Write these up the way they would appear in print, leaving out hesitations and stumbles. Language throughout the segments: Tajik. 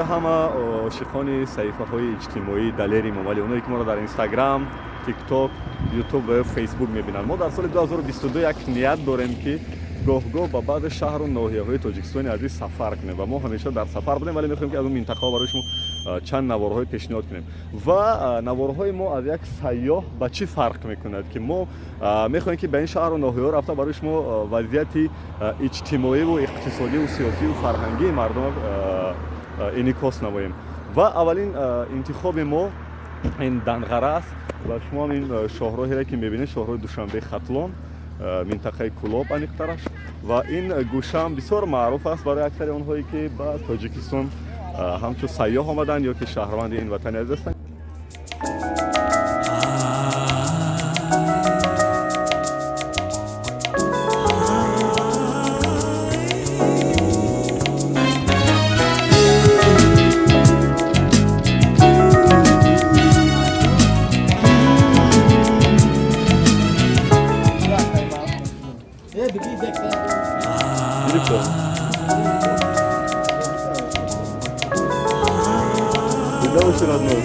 Барои ҳама ошиқони саҳифаҳои иҷтимоии Далери Эмомалӣ, оное ки моро дар Инстаграм, Тикток, Ютуб ва Фейсбук мебинанд. Мо дар соли 2022 як ният дорем, ки гоҳ-гоҳ ба баъзе шаҳру ноҳияҳои Тоҷикистони азиз сафар кунем, ва мо ҳамеша дар сафар будем, вале мехоҳем, ки аз он минтақаҳо барои шумо чанд наворҳое пешниҳод кунем. Ва наворҳои мо аз як сайёҳ ба чӣ фарқ мекунад, ки мо мехоҳем, ки ба ин шаҳру ноҳияҳо рафта, барои шумо вазъияти иҷтимоиву иқтисодиву сиёсиву фарҳангии мардум инъикос намоем. Ва аввалин интихоби мо ин Данғара аст, ва шумо ҳам ин шоҳроҳере ки мебинед, шоҳроҳи Душанбе Хатлон, минтақаи Кӯлоб аниқтараш, ва ин гӯшаам бисёр маъруф аст барои аксари онҳое, ки ба Тоҷикистон ҳамчун сайёҳ омаданд ё ки шаҳрванди ин ватани азиз ҳастанд. Куда ушли, родной?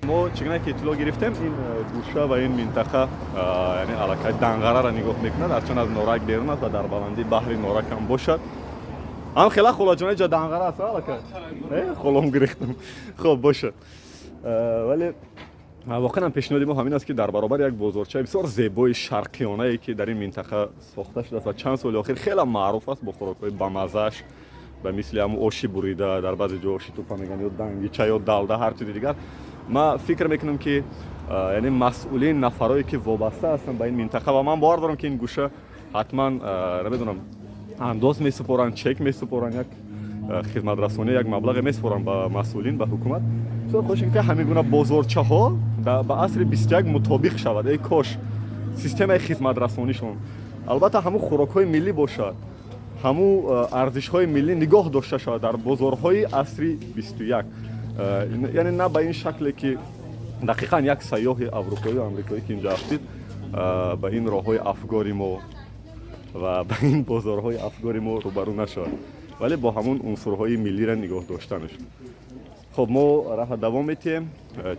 Мо чӣ гуна ки иттилоъ гирифтем, ин гӯша ва ин минтақа, яъне аллакай Данғараро нигоҳ мекунад, ҳарчанд аз Норак берун аст ва дар баландии баҳри Норак ҳам бошад. Ҳам хела холаҷон, ҷа Данғара аст аллакай, холом гирифтам. Хоб бошад, вале воқеан ҳам пешниҳоди мо ҳамин аст, ки дар баробари як бозорчаи бисёр зебои шарқионае, ки дар ин минтақа сохта шудааст ва чанд соли охир хеле маъруф аст бо хӯрокҳои бамаззааш, ба мисли ҳамун оши бурида, дар баъзе ҷо оши тупа мегӯянд, ё дангича, ё далда, ҳар чизи дигар. Ман фикр мекунам, ки яъне масъулин, нафарое ки вобаста ҳастанд ба ин минтақа, ва ман бовар дорам, ки ин гӯша ҳатман, намедонам, андоз месупоранд, чек месупоранд, як хизматрасонӣ, як маблағе месупоранд ба масъулин, ба ҳукумат. Бисёр хошем, ки ҳамин гуна бозорчаҳо ба асри 21 мутобиқ шавад. Эй кош системаи хизматрасонишон албатта ҳамун хӯрокҳои миллӣ бошад, ҳамун арзишҳои миллӣ нигоҳ дошта шавад дар бозорҳои асри 21, яъне на ба ин шакле, ки дақиқан як сайёҳи аврупоию амрикоӣ, ки инҷа афтид, ба ин роҳҳои афгори мо ва ба ин бозорҳои афгори мо рӯбарӯ нашавад, вале бо ҳамун унсурҳои миллиро нигоҳ доштанаш. Хоб, мо раҳа давом метиҳем.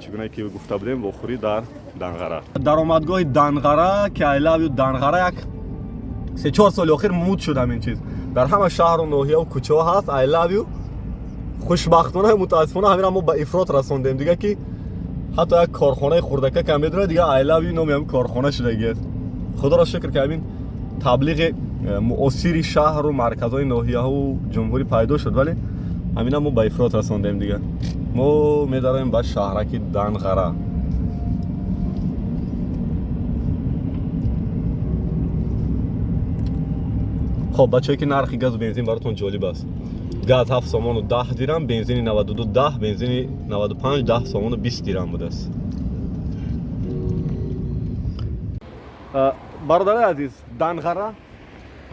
Чӣ гуна ки гуфта будем, вохӯрӣ дар Данғара, даромадгоҳи Данғара, ки I love you Данғара. Як 3-4 соли охир муд шуд ҳамин чиз, дар ҳама шаҳру ноҳияву кӯчаҳо ҳаст I love you. Хушбахтона, мутаассифона, ҳаминро мо ба ифрот расондем дига, ки ҳатто як корхонаи хурдака кам медонад, дига I love you номи ҳамин корхона шудагиаст. Худоро шукр, ки ҳамин таблиғи муосири шаҳру марказҳои ноҳияҳу ҷумҳурӣ пайдо шуд, вале ҳамина мо ба ифрот расондем дига. Мо медароем ба шаҳраки Данғара. Хоб, бачаҳое ки нархи газу бензин баротон ҷолиб аст: газ 7 сомону 10 дирам, бензини 92 10, бензини 95 10 сомону 20 дирам будааст. Бародарои азиз, Данғара,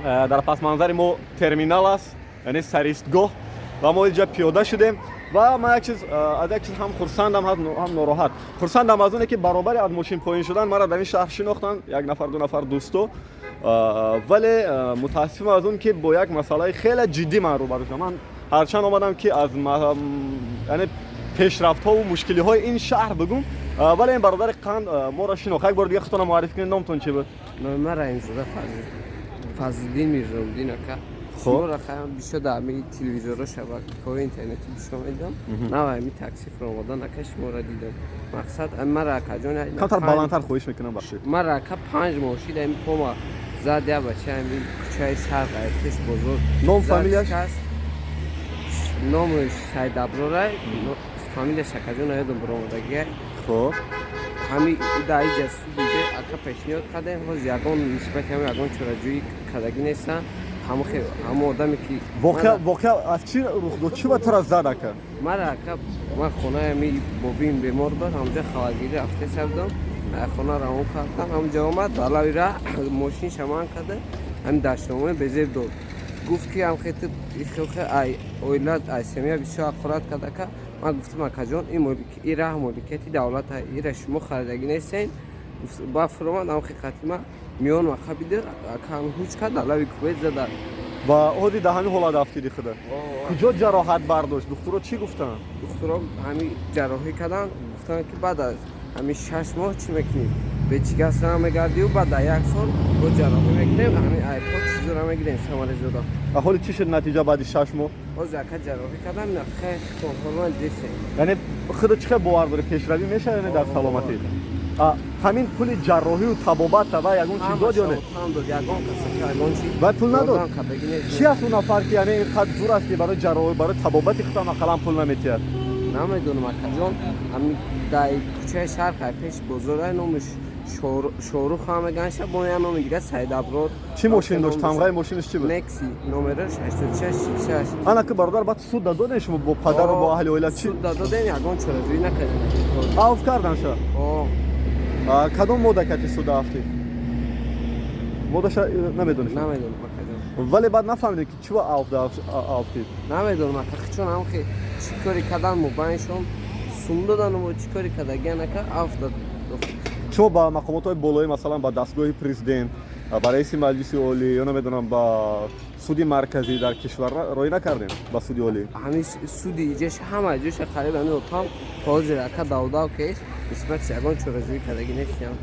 дар пасманзари мо терминал аст, яъне саристгоҳ, ва мо инҷа пиёда шудем. Ва ман як чиз, аз як чиз ҳам хурсандам, ҳам нороҳат. Хурсандам аз оне, ки баробари аз мошин поин шудан мара дар ин шаҳр шинохтанд як нафар, ду нафар дӯсто, вале мутаассифам аз он, ки бо як масъалаи хеле ҷиддӣ ман рӯбарӯ шудам. Ман ҳарчанд омадам, ки аз яъне пешрафтҳову мушкилиҳои ин шаҳр бигӯм, вале ин бародари қанд моро шинохт. Як бори дига худтонро муаррифӣ кунед, номтон чӣ буд? Номи ман Раҳимзода Фазлиддин Мирзоуддин, ака. Шуморо хаям бисёр дар ҳамин телевизорҳо, шабакаҳои интернетӣ бисёр медидам. Нав ҳамин такси фуромадан, ака, шуморо дидам. Мақсад, мара акаҷон, Камтар баландтар, хоҳиш мекунам, бахшед. Мара, ака, 5 моҳ шид, ҳамин пома зад я бача ҳамин кӯчаи сар, пеш бозор. Ном, фамилияш? Номаш Сайдаброрай, фамилияш, акаҷон, наёдам, баромадагиай. Хоб. Ҳами дар иҷа суд ака пешниҳод кардем, ҳоз ягон нисбати ҳами ягон чораҷӯӣ кардагӣ нестанд. Ҳамо одаме ки Воқеа аз чӣ рух дод? Чӣ ба тура зад, ака? Мара, ака, ман хонаи ҳами бобиим бемор буд, ҳамҷа хабаргирӣ рафтеса будам, хона равон кардам, ҳамҷа омад, балави ра мошин шаман карда, ҳами даштномаи безеб дод. Гуфт ки ам оила ай семья бисёр ҳақорат кард ака. Ман гуфтам акаҷон, ин раҳ моликияти давлат, ира шумо харидагӣ нестен. Ба фуромад ам хиқати ма миён маха бида ака, ҳуҷ кард, алави кувет зада. Ва ҳоди дар ҳамин ҳолат афтиди худа? Куҷо ҷароҳат бардошт? Духтуро чӣ гуфтанд? Духтуро ҳами ҷарроҳӣ карданд, гуфтанд ки баъд аз ҳамин 6 моҳ чӣ мекунӣ, бечигасра мегардию, баъд аз як сол бо ҷарроҳӣ мекунем, ҳамин айпо чизора мегирем, самарезода. Ҳоли чӣ шуд натиҷа баъди 6 моҳ? Ҳозир ака ҷарроҳӣ кардам, формал десем. Яъне худо чӣ хел бовар дорӣ, пешравӣ мешавад яъне дар саломатӣ? Ҳамин пули ҷарроҳию табобат ва ягон чиз дод ё не? Вай пул надод? Чи аст он нафар ки яъне ин қадр зур аст, ки барои ҷарроҳӣ, барои табобати худам ақаллан пул наметиҳад? Намедонам акаҷон. Ҳами дар кӯчаи шарқ, ай пеши бозора, номаш Шорух ҳам меганша, бо я номи дига Саидаброр. Чӣ мошин дошт? Тамғаи мошинаш чӣ буд? Некси, номераш 86 46. Ана ки бародар, баъд суд додем шумо бо падару бо аҳли оила чӣ? Суд додем, ягон чораҷӯӣ накардем. Авф кардан ша? Кадом модда кати суда афтид? Моддаша намедонед? Намедонам акаҷон. Вале баъд нафаҳмидед ки чӣ афтид? Намедонам ака, чун ҳамхе чӣ кори кардан, мобайншон сум додану чӣ кори кардагиан ака, аф дод. Шумо ба мақомотҳои болоӣ, масалан ба дастгоҳи президент, ба раиси Маҷлиси Олӣ ё намедонам ба суди марказӣ дар кишвар роӣ накардем, ба суди олӣ? Ҳамин суди иҷош, ҳама ҷоша қариб ҳамин отам ҳозир ака давдав кес нисбати ягон чораҷӯӣ кардагӣ нестиям.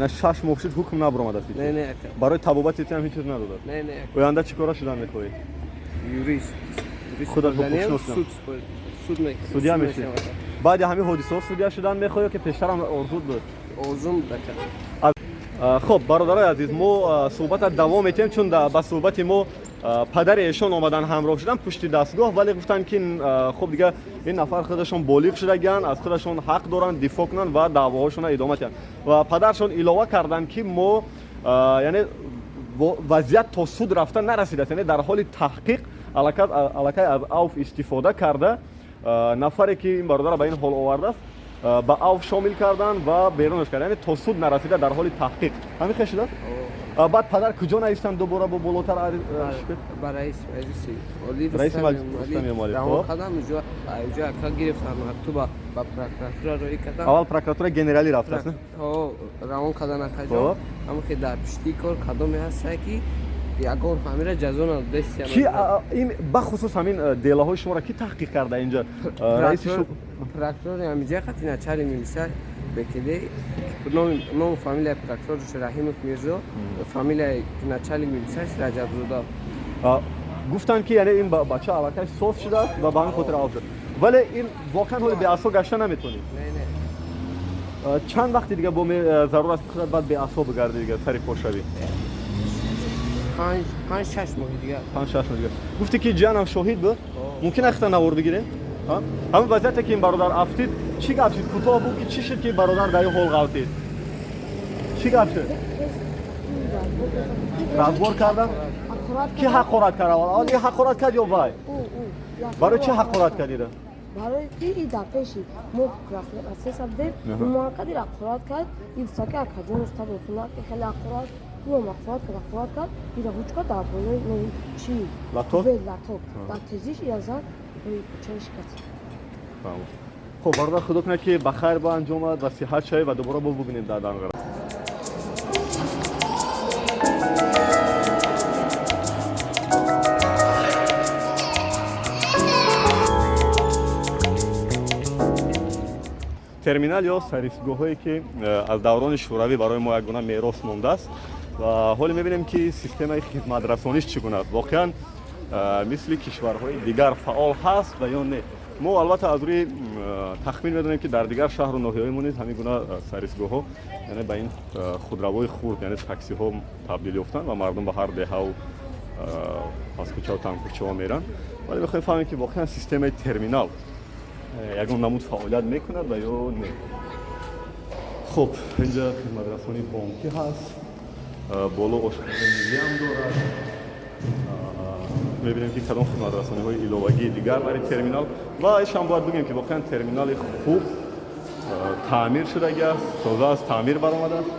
На 6 моҳ шуд, ҳукм набаромадааст? Не, не ака. Барои табобати тиам ҳеҷ чиз надодад? Не, не. Оянда чӣ кора шудан мехоҳӣ? Юрист. Худат ҳуқуқшинос? Суд. Судья мешӣ? Баъди ҳамин ҳодисаҳо судья шудан мехоҳӣ ё ки пештарам орзуд буд? Орзум буд ака. Хуб, бародарои азиз, мо суҳбата давом метиҳем, чун ба суҳбати мо падари эшон омадан, ҳамроҳ шудан пушти дастгоҳ, вале гуфтанд ки хуб, дига ин нафар худашон болиғ шудагианд, аз худашон ҳақ доранд дифоъ кунанд ва даъвоҳошонро идома диҳанд. Ва падаршон илова карданд, ки мо яъне вазъият то суд рафта нарасидааст, яъне дар ҳоли таҳқиқ аллакай аз авф истифода карда, нафаре ки ин бародарро ба ин ҳол овардааст, ба авф шомил кардан ва берунаш кард, яъне то суд нарасида, дар ҳоли таҳқиқ. Ҳамин хел шудааст. Баъд падар куҷо навиштанд дубора бо болотар? Ба раиси Маҷлиси Олӣ. Раиси Рустами Эмомалӣ. Равон кардам, уҷо ака гирифтанд мактуба, ба прокуратура роӣ кардам. Аввал прокуратураи генералӣ рафтааст? Равон кардан акаҷон, ҳамахе дар пишти кор кадоме ҳастае ки ягон ҳамира ҷазо надодестиям. Ки ин бахусус ҳамин делаҳои шуморо ки таҳқиқ карда инҷа? Раиси Прокурори ҳамиҷа қати начальник милиса бекиде, ному фамилияи прокурорш Раҳимов Мирзо, фамилияи начальник милисаш Раҷабзода. Гуфтанд ки яъне ин бача аллакай соз шудааст ва ба ҳамин хотир авф шуд, вале ин воқеан ҳоли беасо гашта наметавонӣ? Не. Чанд вақти дига бо зарур аст ки худат баъд беасо бигарди, дига сари по шавӣ? 5-6 моҳи дигар. 5-6 моҳ дигар. Гуфтӣ ки ҷиянам шоҳид буд, мумкин ахта навор бигирем ҳамин вазъияте ки ин бародар афтид? Чӣ гап шуд? Кӯтоҳ буд ки чӣ шуд ки бародар дар ин ҳол ғалтид? Чӣ гап шуд? Разбор кардан? Ки ҳақорат кард аввал? Аввал ин ҳақорат кард ё вай? Барои чӣ ҳақорат кард ира? Барои ки и дар пеши мо рафтеса будем, мо кадир ҳақорат кард. И гуфта ки акаҷон, устад, ки хеле ҳақорат, ӯам ҳақорат кард, ҳақорат кард, ира ҳуҷ кард дар болои чи. Латок. Латок дар тезиш ира зад, чаи шикаст. Хуб, бародар, худо кунад ки ба хайр ба анҷом омад ва сиҳат шавӣ ва дубора бо бубинем дар Данғара. Терминал ё сарисгоҳҳое ки аз даврони шӯравӣ барои мо як гуна мерос мондааст, ва ҳоле мебинем ки системаи хизматрасониш чӣ гуна аст, воқеан мисли кишварҳои дигар фаъол ҳаст ва ё не. Мо албатта аз рӯи тахмин медонем, ки дар дигар шаҳру ноҳияҳои мо низ ҳамин гуна сарисгоҳҳо, яъне ба ин худравои хурд, яъне таксиҳо табдил ёфтанд ва мардум ба ҳар деҳаву паскӯчаву тангкӯчаҳо меранд, вале мехоҳем фаҳмем, ки воқеан системаи терминал ягон намуд фаъолият мекунад ва ё не. Хуб, инҷа хизматрасонии бонкӣ ҳаст, боло ошхонаи миллиам дорад. Мебинем, ки кадом хизматрасониҳои иловагии дигар барои терминал. Ва ишам бояд бигӯем, ки воқеан терминали хуб таъмир шудаги аст, тоза аз таъмир баромадааст.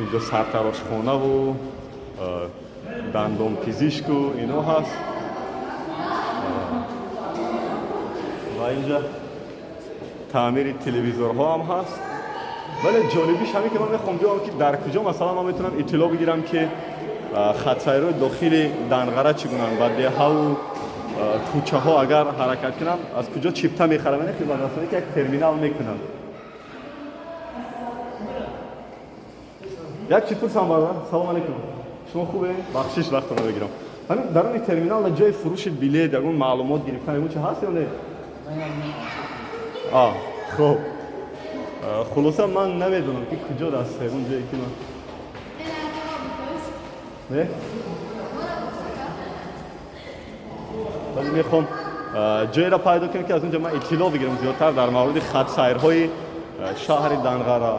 Инҷо сартарошхонаву дандонпизишку ино ҳаст ва инҷа таъмири телевизорҳо ҳам ҳаст. Вале ҷолибиш ҳамин ки ман мехоҳам биёвам, ки дар куҷо, масалан, ман метавонам иттилоъ бигирам, ки хатсайрҳои дохили Данғара чӣ гунанд ва деҳаву кӯчаҳо агар ҳаракат кунам, аз куҷо чипта мехарам. Яъне хизматрасонӣ ки як терминал мекунам. Як чиз пурсам, бародар. Салом алейкум, шумо хубе? Бахшиш, вақтона бигирам. Ҳамин даруни терминал ҷои фурӯши билет, ягон маълумот гирифтан, ягон чи ҳаст ё не? Хуб, хулоса, ман намедонам, ки куҷо даст ягон ҷое ки ман не, вале мехоҳам ҷоеро пайдо кунам, ки аз он ҷо ман иттилоъ бигирам зиёдтар дар мавриди хатсайрҳои шаҳри Данғара,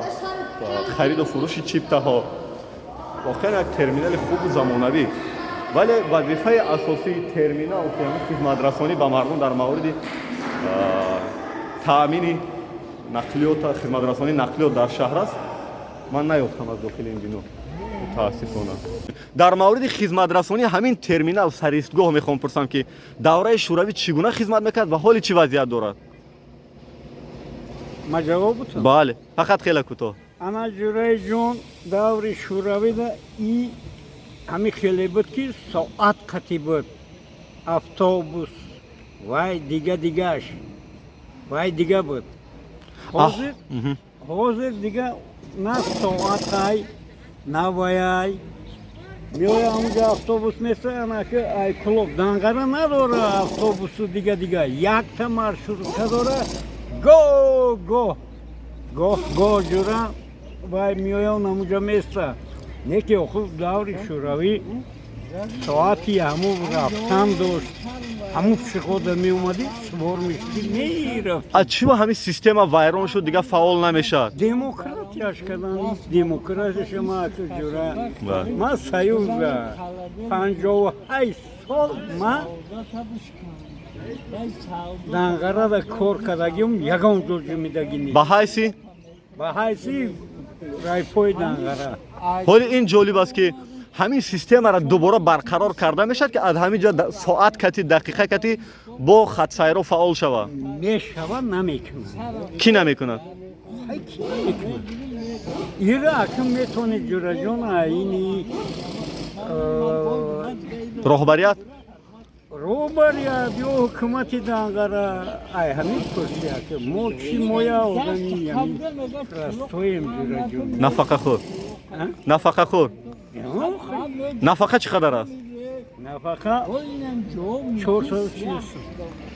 хариду фурӯши чиптаҳо. Воқеан як терминали хубу замонавӣ, вале вазифаи асосии терминал, ки ҳамин хизматрасонӣ ба мардум дар мавриди таъмини нақлиёт, хизматрасонии нақлиёт дар шаҳр аст, ман наёфтам аз дохили ин бино, мутаассифона. Дар мавриди хизматрасонии ҳамин терминал, саристгоҳ, мехоҳам пурсам, ки давраи шӯравӣ чӣ гуна хизмат мекард ва ҳоли чӣ вазъият дорад? Ма ҷавоб бутам? Бале, фақат хеле кӯтоҳ. Ана, ҷураи ҷон, даври шӯравида и ҳами хеле буд, ки соат қатӣ буд автобус, вай дига дигаш, вай дига буд. Ҳозир дига на соатай, на ваяй. Меоя, ҳамуҷа автобус неста. Анаки ай Кулоб Данғара надора автобусу дига дига, якта маршрутка дора. Го го гоҳ гоҳ ҷура вай меоян, ҳамуҷа места. Не ки охир даври шӯравӣ соати ҳаму рафтан дошт, ҳаму пешехода меомадӣ, сувор мешудӣ, мерафт. А чӣ ба ҳамин система вайрон шуд, дига фаъол намешавад? Демократияш кардан, демократияша ма ака ҷура, ма Союза 58 сол ма Данғарада кор кардагим, ягон ҷо ҷумидагӣ нест. Ба ҳайси? Ба ҳайси райпои Данғара. Ҳоли ин ҷолиб аст, ки ҳамин системаро дубора барқарор карда мешавад, ки аз ҳамин ҷо соат кати, дақиқа кати бо хатсайро фаъол шавад? Мешавад, намекунад. Кӣ намекунад? Ҳай, кӣ намекунад? Ира акн метавонед, ҷураҷон, ини роҳбарият. Роҳбарият ё ҳукумати Данғара, ай ҳамин пурси ака. Мо чӣ, моя одами ҳамин растоем, ҷураҷон. Нафақахӯр. Нафақахӯр. Нафақа чӣ қадар аст? Нафақа 440 сум.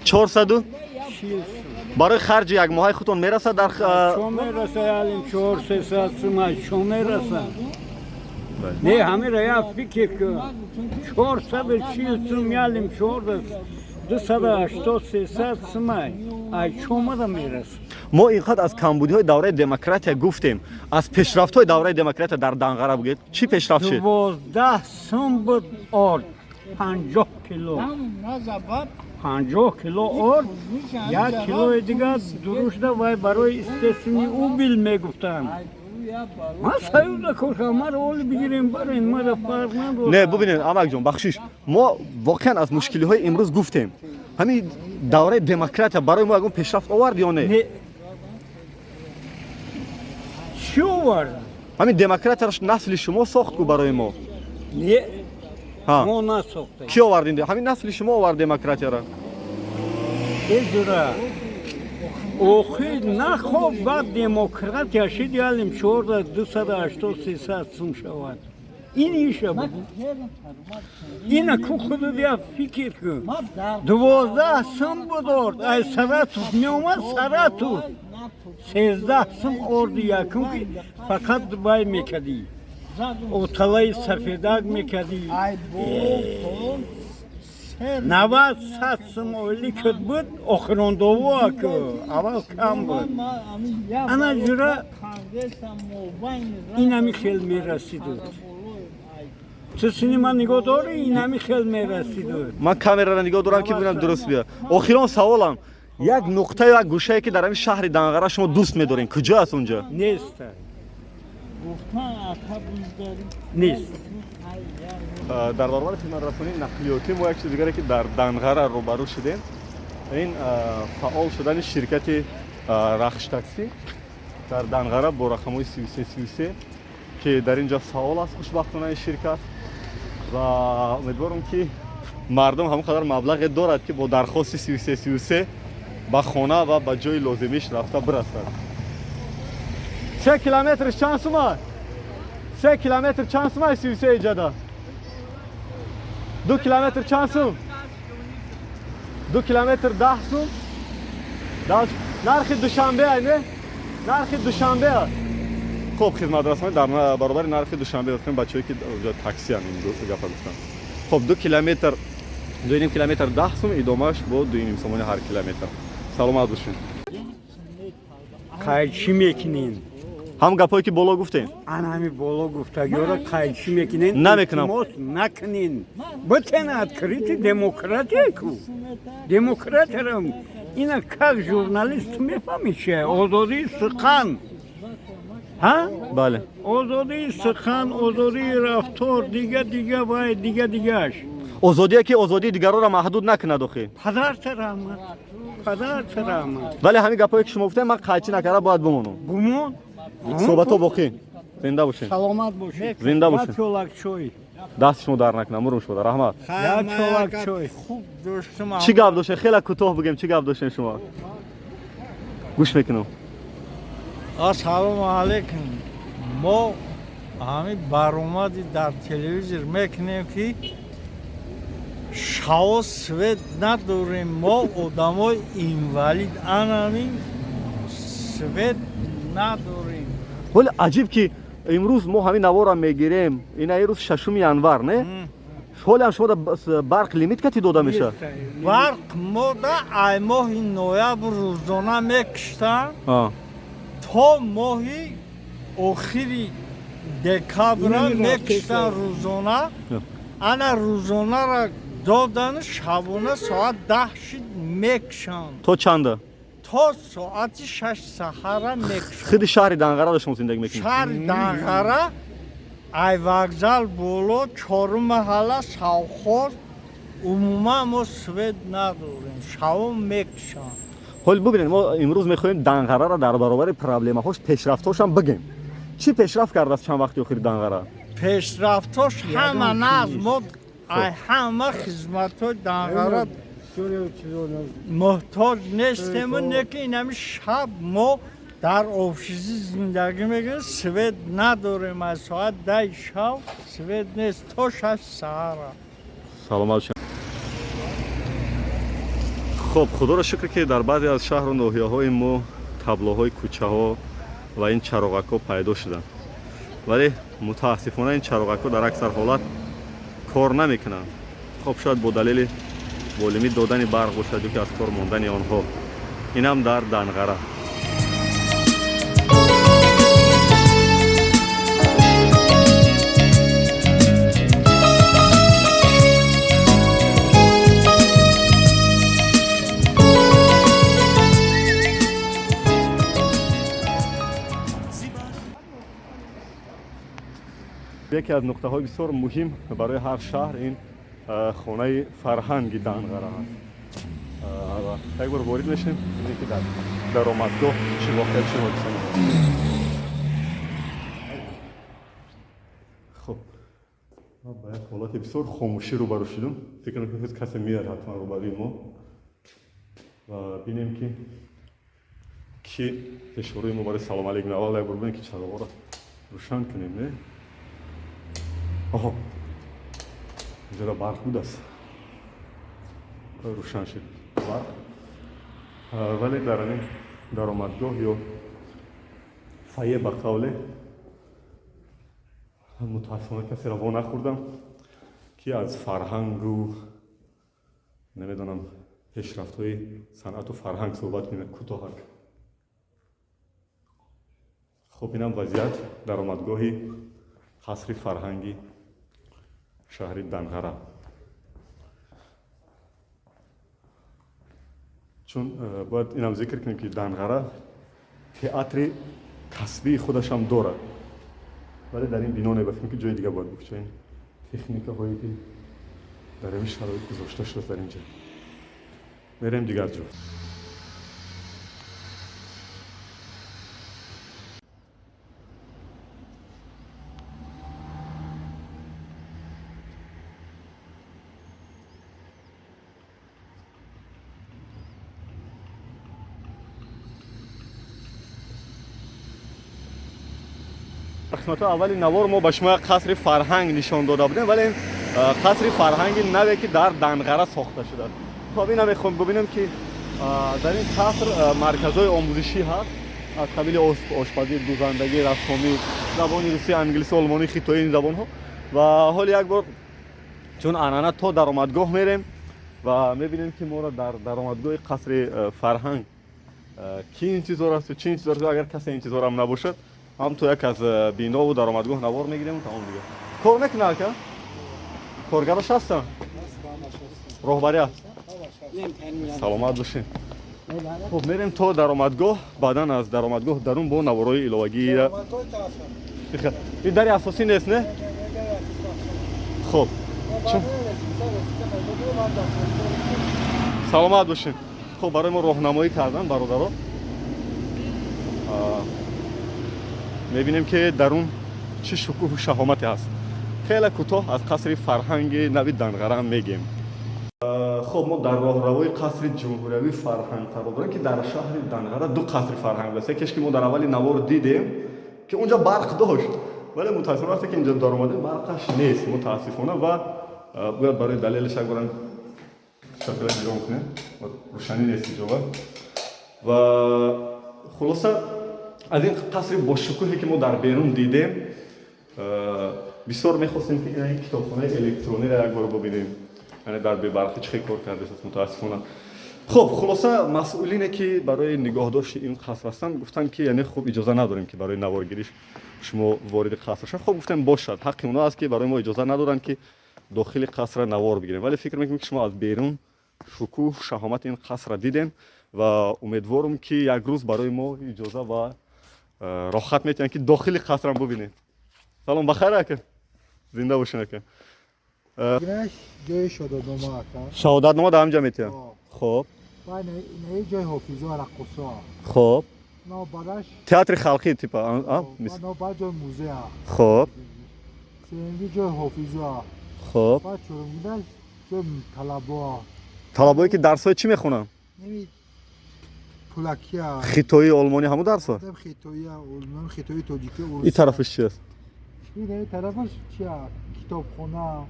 400? 40 сум. Барои харҷи якмоҳаи худтон мерасад дар? Чо мераса, ялим, чор сесад сум ай чо мераса? Не, ҳамира як фикр кун, 440 сум, ялим, чорда 280, 300 сум ай чомада мераса? Мо ин қадр аз камбудиҳои давраи демократия гуфтем, аз пешрафтҳои давраи демократия дар Данғара бигӯед, чӣ пешрафт шуд? 12 сум буд орд, 50 кило, 50 кило орд, як килои дига дурушда вай барои естественный убыль мегуфтанд. Ман Союза кор кардам, маро оли бигирем, барен, мара фарқ надорад. Не, бубинед, амакҷон, бахшиш, мо воқеан аз мушкилиҳои имрӯз гуфтем. Ҳамин давраи демократия барои мо ягон пешрафт овард ё не? Не, чӣ овард? Ҳамин демократияро насли шумо сохт ку барои мо. Не, ҳа мо насохтем. Кӣ овард? Ин ҳамин насли шумо овард демократияро. Э, ҷура, охир нахоб, баъд демократия шид, ялим, чорда 280, 300 сум шавад. Ин иша буд. Ина ку худут як фикр кун, 12 сум буд орд, ай Саратов меомад, Саратов 13 сум орди якум, ки фақат вай мекардӣ, оталаи сафедак мекардӣ. 90, 100 сум ойликат буд, охирондову аку аввал кам буд. Ана, ҷура, инами хел мерасиду. Ту сини ман нигоҳ дорӣ, инами хел мерасиду. Ман камераро нигоҳ дорам, ки бибинам дуруст биёд. Охирон саволам: як нуқта, як гӯшае, ки дар ҳамин шаҳри Данғара шумо дӯст медорем, куҷо аст онҷо? Неста. Нест. Дар баробари хизматрасонии нақлиётӣ мо як чизи дигаре, ки дар Данғара рӯбарӯ шудем, ин фаъол шудани ширкати Рахш Таксӣ дар Данғара бо рақамҳои 3333, ки дар ин ҷо фаъол аст, хушбахтона, ин ширкат. Ва умедворам, ки мардум ҳамон қадар маблағе дорад, ки бо дархости 3333 ба хона ва ба ҷои лозимиш рафта бирасад. 3 километрш чанд сума? 3 километр чанд сума? 33 иҷада 2 километр чанд сум? 2 километр 10 сум. Нархи Душанбе, не нархи Душанбе. Хуб, хизматрасонӣ дар баробари нархи Душанбе гуфтем, бачаҳое, ки таксиан, ин гапа гуфтанд. Хуб, 2 километр, 2,5 километр 10 сум, идомааш бо 2,5 сомони ҳар километр. Саломат бошед. Қайчӣ мекунен? Ҳам гапҳое, ки боло гуфтем. Ан ҳами боло гуфтагиёро қайчӣ мекунен? Намекунам. Илтимос, накунен. Битен открытый демократия ку, демократияро ина как журналист мефаҳмӣ, чи озодии сухан, ҳа? Бале. Озодии сухан, озодии рафтор, дига дига вай дига дигаш. Озодие, ки озодии дигаронро маҳдуд накунад охи. Падарта раҳмат, падарта раҳмат. Вале ҳамин гапҳое, ки шумо гуфтем, ман қайчӣ накарда бояд бимонам. Бумон. Суҳбатҳо боқӣ, зинда бошед. Саломат бошед. Зинда бошед. Як чолак чой. Даст шумо дар накунам, мурум шуда, раҳмат. Як чолак чой. Хуб доштум. Чӣ гап доштем? Хеле кӯтоҳ бигем, чӣ гап доштем шумо? Гӯш мекунам. Ассалому алайкум. Мо ҳамин баромади дар телевизор мекунем, ки шаво свет надорем. Мо одамои инвалид, анамин свет надорем. Вале аҷиб, ки имрӯз мо ҳамин наворро мегирем, ина имрӯз 6 январ, не? Ҳолиам шумо барқ лимит кати дода мешавад? Барқ мода ай моҳи ноябр рӯзона мекуштанд то моҳи охири декабра мекуштанд рӯзона. Ана рӯзонара додан, шабона соат 10 шид мекушанд. То чанда? То соати 6 саҳара мекушанд. Худи шаҳри Данғара шумо зиндагӣ мекунед? Шаҳри Данғара, ай вокзал боло, чорум маҳалла, совхоз. Умуман мо свет надорем, шаво мекушанд. Ҳол бубинед, мо имрӯз мехоҳем Данғараро дар баробари проблемаҳош пешрафтҳошам бигем. Чӣ пешрафт кардааст чанд вақти охири Данғара? Пешрафтҳош ҳама наз. Мо ай ҳама хизматҳои Данғара муҳтоҷ нестему, не ки инами шаб мо дар общежитие зиндагӣ мекунем, свет надорем. Аз соат 10 шаб свет нест то 6 саҳара. Саломат. Хуб, худоро шукр, ки дар баъзе аз шаҳру ноҳияҳои мо таблоҳои кӯчаҳо ва ин чароғакҳо пайдо шуданд, вале мутаассифона ин чароғакҳо дар аксар ҳолат кор намекунанд. Хуб, шояд бо далели бо лимит додани барқ бошад ё ки аз кор мондани онҳо. Инам дар Данғара. Яке аз нуқтаҳои бисёр муҳим барои ҳар шаҳр ин хонаи фарҳанги Данғара аст. Як бор ворид мешем, бинем, ки дар даромадгоҳ чӣ воқеа, чӣ ҳодиса мешавад. Хуб, ман ба як ҳолати бисёр хомӯшӣ рӯбарӯ шудум. Фикр мекунам, ки касе меяд ҳатман рӯбарӯи мо ва бинем, ки ки пешворӯи мо барои салом алейкум. Аввал як бор бинем, ки чароғҳоро рӯшан кунем, не? Оҳо, инҷода барқ будааст, рӯшан шуд барқ. Вале дар ҳамин даромадгоҳ ё фойе, ба қавле, мутаассифона касеро во нахӯрдам, ки аз фарҳангу, намедонам, пешрафтҳои санъату фарҳанг суҳбат кунем кӯтоҳак. Хуб, инам вазъият даромадгоҳи қасри фарҳанги шаҳри Данғара. Чун бояд инам зикр кунем, ки Данғара театри касбии худашам дорад. Вале дар ин бино не, ба фикр ки ҷои дига бояд бикушад. Ин техникаҳое ки дар ин шароит гузошта шудааст дар инҷа. Мерем дигар ҷо. Қисматҳои аввали навор мо ба шумо як қасри фарҳанг нишон дода будем, вале ин қасри фарҳанги наве ки дар Данғара сохта шудааст. Хоб, ина мехоҳем бубинем ки дар ин қаср марказҳои омӯзишӣ ҳаст аз қабили ошпазӣ, дузандагӣ, рассомӣ, забони русӣ, англисӣ, олмонӣ, хитоӣ, ин забонҳо. Ва ҳоли як бор чун анъана то даромадгоҳ мерем ва мебинем ки моро дар даромадгоҳи қасри фарҳанг ки интизор асту чӣ интизор аст. Агар касе интизорам набошад, ҳам то як аз бинову даромадгоҳ навор мегирем, тамом дига. Кор мекунад ака? Коргарош ҳастанд? Роҳбарӣ аст? Саломат бошед. Хуб, мерем то даромадгоҳ, баъдан аз даромадгоҳ дарун бо наворои иловагӣ. Ин дари асосӣ нест, не? Хуб, саломат бошед. Хуб, барои мо роҳнамоӣ кардан бародаро. Мебинем ки дарун чӣ шукӯҳу шаҳомате ҳаст. Хеле кӯтоҳ аз қасри фарҳанги нави Данғара мегем. Хоб, мо дар роҳравои қасри ҷумҳуриявии фарҳанг қарор дорем, ки дар шаҳри Данғара ду қасри фарҳанг будаст. Якеш ки мо дар аввали навор дидем, ки унҷа барқ дошт, вале мутаассифона вақте ки инҷо даромадем, барқаш нест мутаассифона. Ва бояд барои далелаш як борам шакла ҷирон кунем, рӯшанӣ нест инҷо. Ва хулоса, аз ин қасри бошукӯҳе ки мо дар берун дидем, бисёр мехостем ки ин китобхонаи электрониро як бор бубинем, яъне дар бебарқӣ чӣ хел кор кардааст мутаассифона. Хуб, хулоса, масъулине ки барои нигоҳдошти ин қаср ҳастанд, гуфтанд ки яъне хуб, иҷоза надорем ки барои наворгириш шумо вориди қаср шавед. Хуб, гуфтем бошад, ҳаққи онҳо аст ки барои мо иҷоза надоранд ки дохили қасрро навор бигирем, вале фикр мекунем ки шумо аз берун шукӯҳ шаҳомати ин қасрро дидем ва умедворам ки як рӯз барои мо иҷоза ва рохат метиҳанд ки дохили қасрам бубинем. Салом, бахайр ака, зинда бошен ака. Ҷои шаҳодатнома ака. Шаҳодатнома дар ҳамҷа метиҳанд? Хоб. Ин ҷои ҳофизо, раққосо. Хоб. Бараш театри халқӣ типа? Баъд ҷои музея. Хоб. Сеюмги ҷои ҳофизо. Хоб. Баъд чорумгидаш ҷои талабо. Талабое ки дарсҳои чӣ мехонанд? Пулакия. Хитоӣ, олмонӣ, ҳамун дарсҳо? Хитоия, олмонӣ, хитои, тоҷикӣ. Ин тарафаш чи аст? Ин тарафаш чия? Китобхона.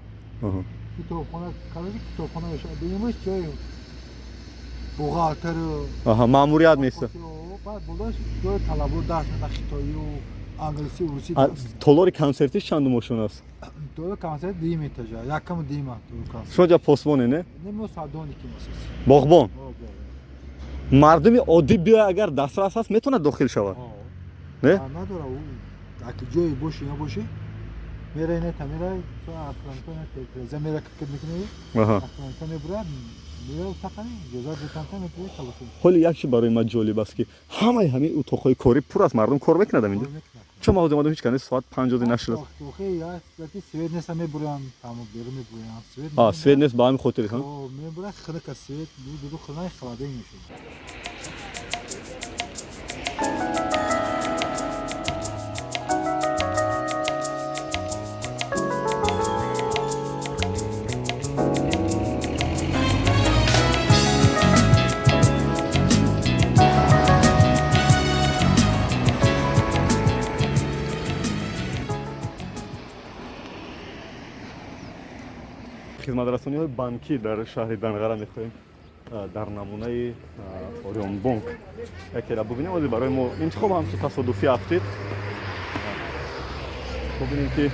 Китобхона, короче, китобхона мешавад. Дуюмаш ҷои бухгалтеру. Аҳа, маъмурият места. Баъд болош ҷои талабо, дарс медиҳанд хитоию, англисӣ, русӣ. Толори консертиш чанду мошон аст? Толори консерт дуюм этажа, якаму дуюма толори консерт. Шумо ҷа посбоне, не? Не, мо садоники масос. Боғбон? Мардуми оддӣ биёяд, агар дастрас ҳаст, метавонад дохил шавад, не? Надора, аки ҷое боши набоши, мерай, нета мерай, охранка мера, киркет мекунӣ, охранка мебурад, мера тақани иҷозат бетанта метавонӣ халос. Ҳоли як чи барои ман ҷолиб аст, ки ҳамаи ҳамин утоқҳои корӣ пур аст, мардум кор мекунад ҳаминҷо. Чун ман ҳозир омадам, ҳеҷ кас соат 5 ози нашудааст. Свет нест, мебуранд, тамом берун мебуранд. Свет. Свет нест, ба ҳамин хотир. Мебуранд, хунука свет, дуду хунай холодильник мешуд. Хизматрасониҳои банкӣ дар шаҳри Данғара мехоҳем дар намунаи Орионбонк якера бубинем. Ози барои мо интихоб ҳамчун тасодуфӣ афтид. Бубинем ки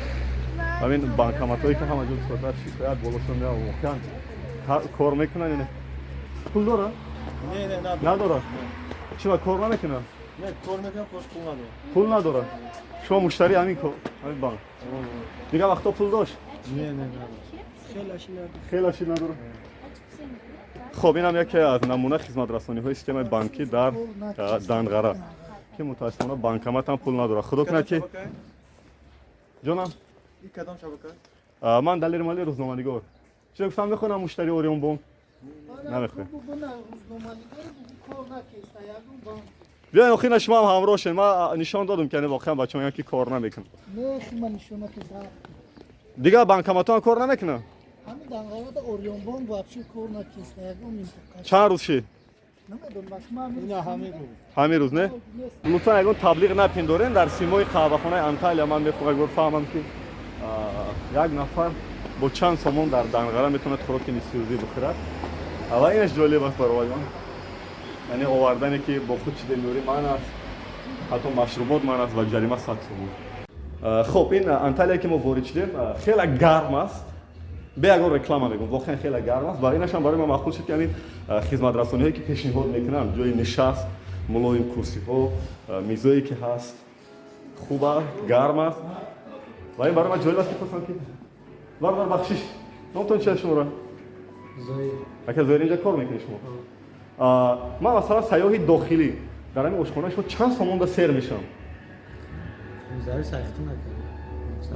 ҳамин банкоматҳое ки ҳама ҷо бисёртар шикоят болошон меяд, воқеан кор мекунанд ё не? Пул дора? Надора. Чиба кор намекунад? Кор мекунам, пул надорам. Пул надора. Шумо муштари ҳамин банк? Дигар вақто пул дошт? Не, не, хеле ши надорад. Хоб, инам яке аз намуна хизматрасониҳои системаи банкӣ дар Данғара, ки мутаассифона банкомат ҳам пул надорад. Худо кунад ки Ҷонам. Ин кадом шабака? Ман Далер Малӣ, рӯзноманигор. Чизе гуфтам мехоҳам муштари Ориёнбонк? Намехоҳем. Биёен, охир шумо ҳам ҳамроҳ шед. Ман нишон додам, ки воқеан бачаҳо мегӯянд, ки кор намекунад. Дигар банкоматҳо ҳам кор намекунад? Чанд рӯз шид? Ҳамин рӯз не? Лутфан ягон таблиғ напиндорем дар симои қаҳвахонаи Анталия. Ман мехоҳам ягон фаҳмам, ки як нафар бо чанд сомон дар Данғара метавонад хӯроки нисфирӯзӣ бихӯрад. Ва инаш ҷолиб аст, бародарон, яъне овардане, ки бо худ чизе меорӣ, манъ аст, ҳатто машрубот манъ аст ва ҷарима 100 сомон. Хуб, ин Анталия, ки мо ворид шудем, хеле гарм аст. Бе ягон реклама мегӯм, воқеан хеле гарм аст. Ва инашам барои ман маъқул шуд, ки ҳамин хизматрасониҳое, ки пешниҳод мекунанд, ҷои нишаст, мулоим курсиҳо, мизое, ки ҳаст, хуб аст, гарм аст. Ва ин барои ман ҷолиб аст, ки пурсам, ки бародар, бахшиш, номтон чи аст шуморо? Ака Зоир, инҷа кор мекунед шумо? Ман масалан сайёҳи дохилӣ, дар ҳамин ошхона шумо чанд сомонда сер мешавам?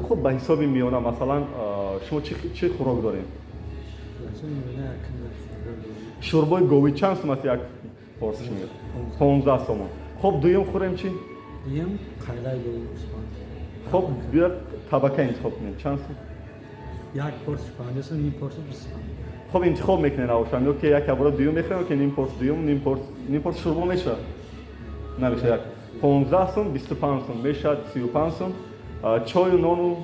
Хуб, ба ҳисоби миёна, масалан, шумо чӣ хӯрок дорем? Шӯрбои говӣ чанд сум аст як порсиш? Мегӯяд, 15 сомон. Хуб, дуюм хӯрем чӣ? Хуб, биё, табака интихоб кунем, чанд сум? Як порсиш 50 сум, ним порсиш 25. Хуб, интихоб мекунем, навошам, ё ки як бора дуюм мехӯрем, ё ки ним порс дуюм, ним порс шӯрбо мешавад, намешавад? Як 15 сум, 25 сум мешавад, 35 сум. Чою нону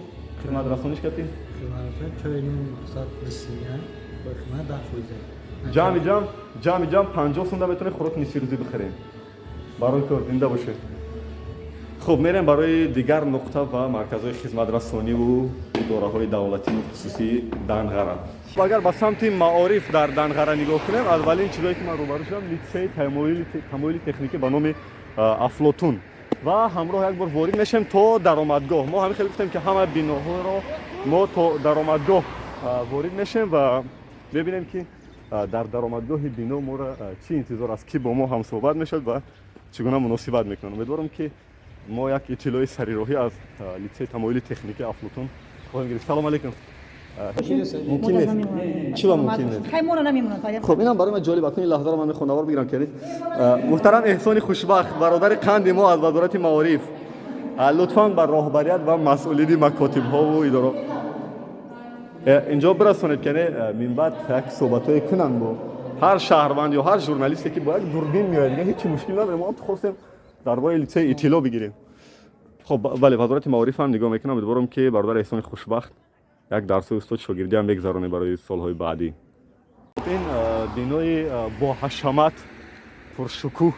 хизматрасониш кати? Чой нон мақсад 20 сум, бо хизмат 10%. Ҷамъи ҷамъ 50 сумда метавонем хӯроки нисфирӯзӣ бихӯрем. Барои кор, зинда бошед. Хуб, мерем барои дигар нуқта ва марказҳои хизматрасониву идораҳои давлатию хусусии Данғара. Агар ба самти маориф дар Данғара нигоҳ кунем, аввалин чизое, ки ман рӯбарӯ шудам, литсеи тамоили техникӣ ба номи Афлотун. Ва ҳамроҳ як бор ворид мешавем то даромадгоҳ. Мо ҳамин хеле гуфтем, ки ҳама биноҳоро мо то даромадгоҳ ворид мешавем ва мебинем, ки дар даромадгоҳи бино моро чӣ интизор аст, ки бо мо ҳамсӯҳбат мешавад ва чӣ гуна муносибат мекунанд. Умедворам, ки мо як иттилои сарироҳӣ аз литсеи тамоили техникии Афлотун хоҳем гирифт. Салом алейкум. Мумкин нест? Чӣ ба мумкин нест? Хуб, инам барои ман ҷолиб. Акнун ин лаҳзаро ман мехоҳам навор бигирам, ки муҳтарам Эҳсони Хушбахт, бародари қанди мо аз Вазорати маориф, лутфан ба роҳбарият ва масъулини макотибҳову идоро инҷо бирасонед, ки минбаъд як суҳбатҳое кунанд бо ҳар шаҳрванд ё ҳар журналисте, ки бо як дурбин меояд. Дига ҳеҷ мушкил надорем, мо хостем дар бораи литсеи иттилоъ бигирем. Хуб, бале, Вазорати маориф ҳам нигоҳ мекунам. Умедворам, ки бародари Эҳсони Хушбахт як дарсҳои устод шогирдӣ ҳам мегузаронем барои солҳои баъдӣ. Ин бинои боҳашамат, пуршукӯҳ,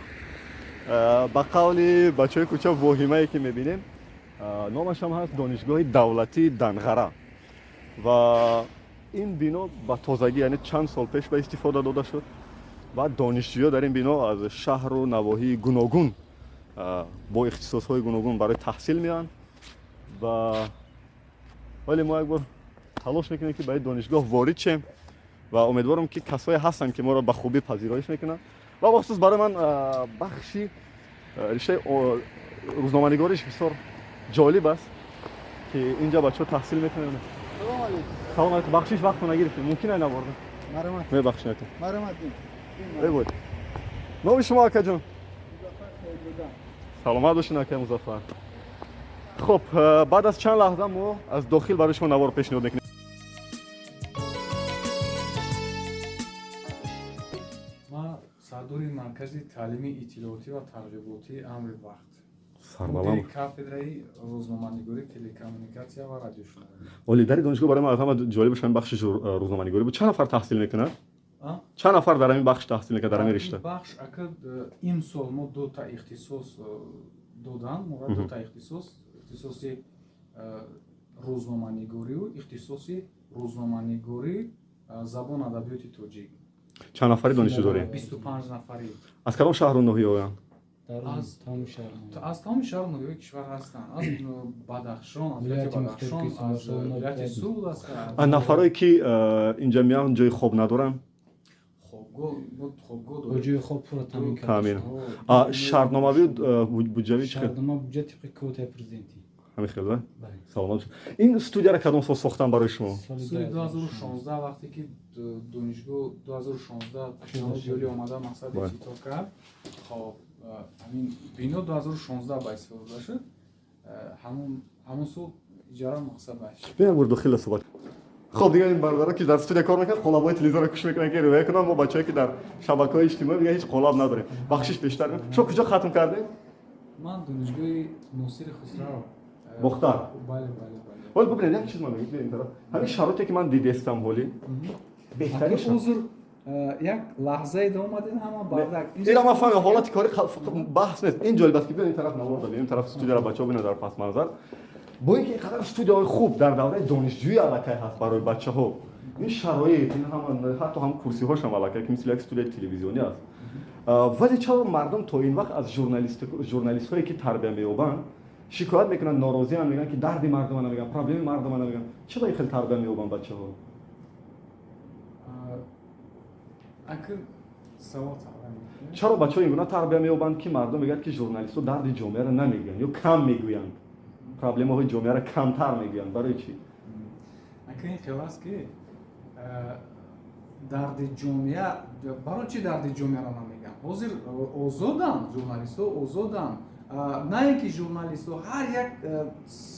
ба қавли бачаҳои кӯча, воҳимае, ки мебинем, номаш ҳам ҳаст Донишгоҳи давлатии Данғара. Ва ин бино ба тозагӣ, яъне чанд сол пеш, ба истифода дода шуд ва донишҷӯё дар ин бино аз шаҳру навоҳии гуногун бо ихтисосҳои гуногун барои таҳсил меоянд. Ва вале мо як бор талош мекунем, ки ба ин донишгоҳ ворид шем ва умедворам, ки касое ҳастанд, ки моро ба хубӣ пазироиш мекунанд. Ва бахусус барои ман бахши риштаи рӯзноманигориш бисёр ҷолиб аст, ки инҷа бачаҳо таҳсил мекунанд. Салом алейкум, бахшиш, вақтро нагирифтем. Мумкин ай наворда? Мебахшед. Эй, номи шумо, акаҷон? Саломат бошед, акаи Музаффар. Хуб, баъд аз чанд лаҳза мо аз дохил барои шумо навор пешниҳод мекунем. Ман сардори Маркази таълимии иттилоотӣ ва тарғиботии «Амри вақт», Сарбаланд. Мудири кафедраи рӯзноманигорӣ, телекоммуникатсия ва радиошунавӣ. Олӣ. Дар донишгоҳ барои ман аз ҳама ҷолибаш ҳамин бахши рӯзноманигорӣ буд. Чанд нафар таҳсил мекунад? А? Чанд нафар дар ҳамин бахш таҳсил мекунад, дар ҳамин ришта? Бахш, ака, имсол мо дута ихтисос додан мо, дута ихтисос: ихтисоси рӯзноманигорию ихтисоси рӯзноманигорӣ, забон, адабиёти тоҷик. Чанд нафари донишҷӯ дорем? 25 нафарӣ. Аз кадом шаҳру ноҳияоянд? Аз тамоми шаҳру ноҳияҳои кишвар ҳастанд, аз Бадахшон, аз вилояти Бадахшон, аз вилояти Суғд ҳастанд. Нафарое, ки инҷа меоянд, ҷои хоб надоранд? Хобгоҳ дорем. Ҷои хоб пурра таъмин таъмин. Шартномавию буҷавӣ чӣ? Шартнома, буҷа тибқи квотаи президентӣ. Ҳамин хел, ба? Саломат бошед. Ин студияро кадом сол сохтан барои шумо? Соли 2016, вақте ки донишгоҳ 2016 технологияи омада мақсад ифтитоҳ кард. Хоб, ҳамин бино 2016 ба истифода дода шуд. Ҳамон сол иҷара мақсад ба Биёем бор дохила суҳбат. Хоб, дигар ин бародаро ки дар студия кор мекунанд, қолабҳои телевизорро кӯш мекунанд ки ривоя кунанд. Мо бачаҳое ки дар шабакаҳои иҷтимоӣ дигар ҳеҷ қолаб надорем. Бахшиш бештар. Шумо куҷо хатм кардед? Ман донишгоҳи Носири Хусрав. Бохтар. Бале, бале, бале. Ҳол бубинед, як чиз ман мегӯям, ин тараф. Ҳамин шароите ки ман дидестам ҳоли беҳтарин шароит. Узр, як лаҳзае омадед, ҳама бардак. Ира ман фаҳмидам, ҳолати кори баҳс нест. Ин ҷолиб аст ки биёед ин тараф навор додем, ин тараф студияро бачаҳо бинанд дар пасманзар. Бо ин ки инқадар студияҳои хуб дар давраи донишҷӯӣ аллакай ҳаст барои бачаҳо. Ин шароит, ин ҳама, ҳатто ҳам курсиҳошам аллакай ки мисли як студияи телевизионӣ аст. Вале чаро мардум то ин вақт аз журналистҳое ки тарбия меёбанд шикоят мекунанд, норозианд, мегӯянд ки дарди мардума намегӯянд, проблеми мардума намегӯянд? Чаро ин хел тарбия меёбанд бачаҳо? Чаро бачаҳо ин гуна тарбия меёбанд ки мардум мегӯяд ки журналистҳо дарди ҷомеаро намегӯянд ё кам мегӯянд, проблемаҳои ҷомеаро камтар мегӯянд? Барои чӣ? Ака, ин хел аст ки дарди ҷомеа, барои чӣ дарди ҷомеаро намегӯянд? Ҳозир озоданд журналистҳо, озоданд. На ин ки журналистҳо, ҳар як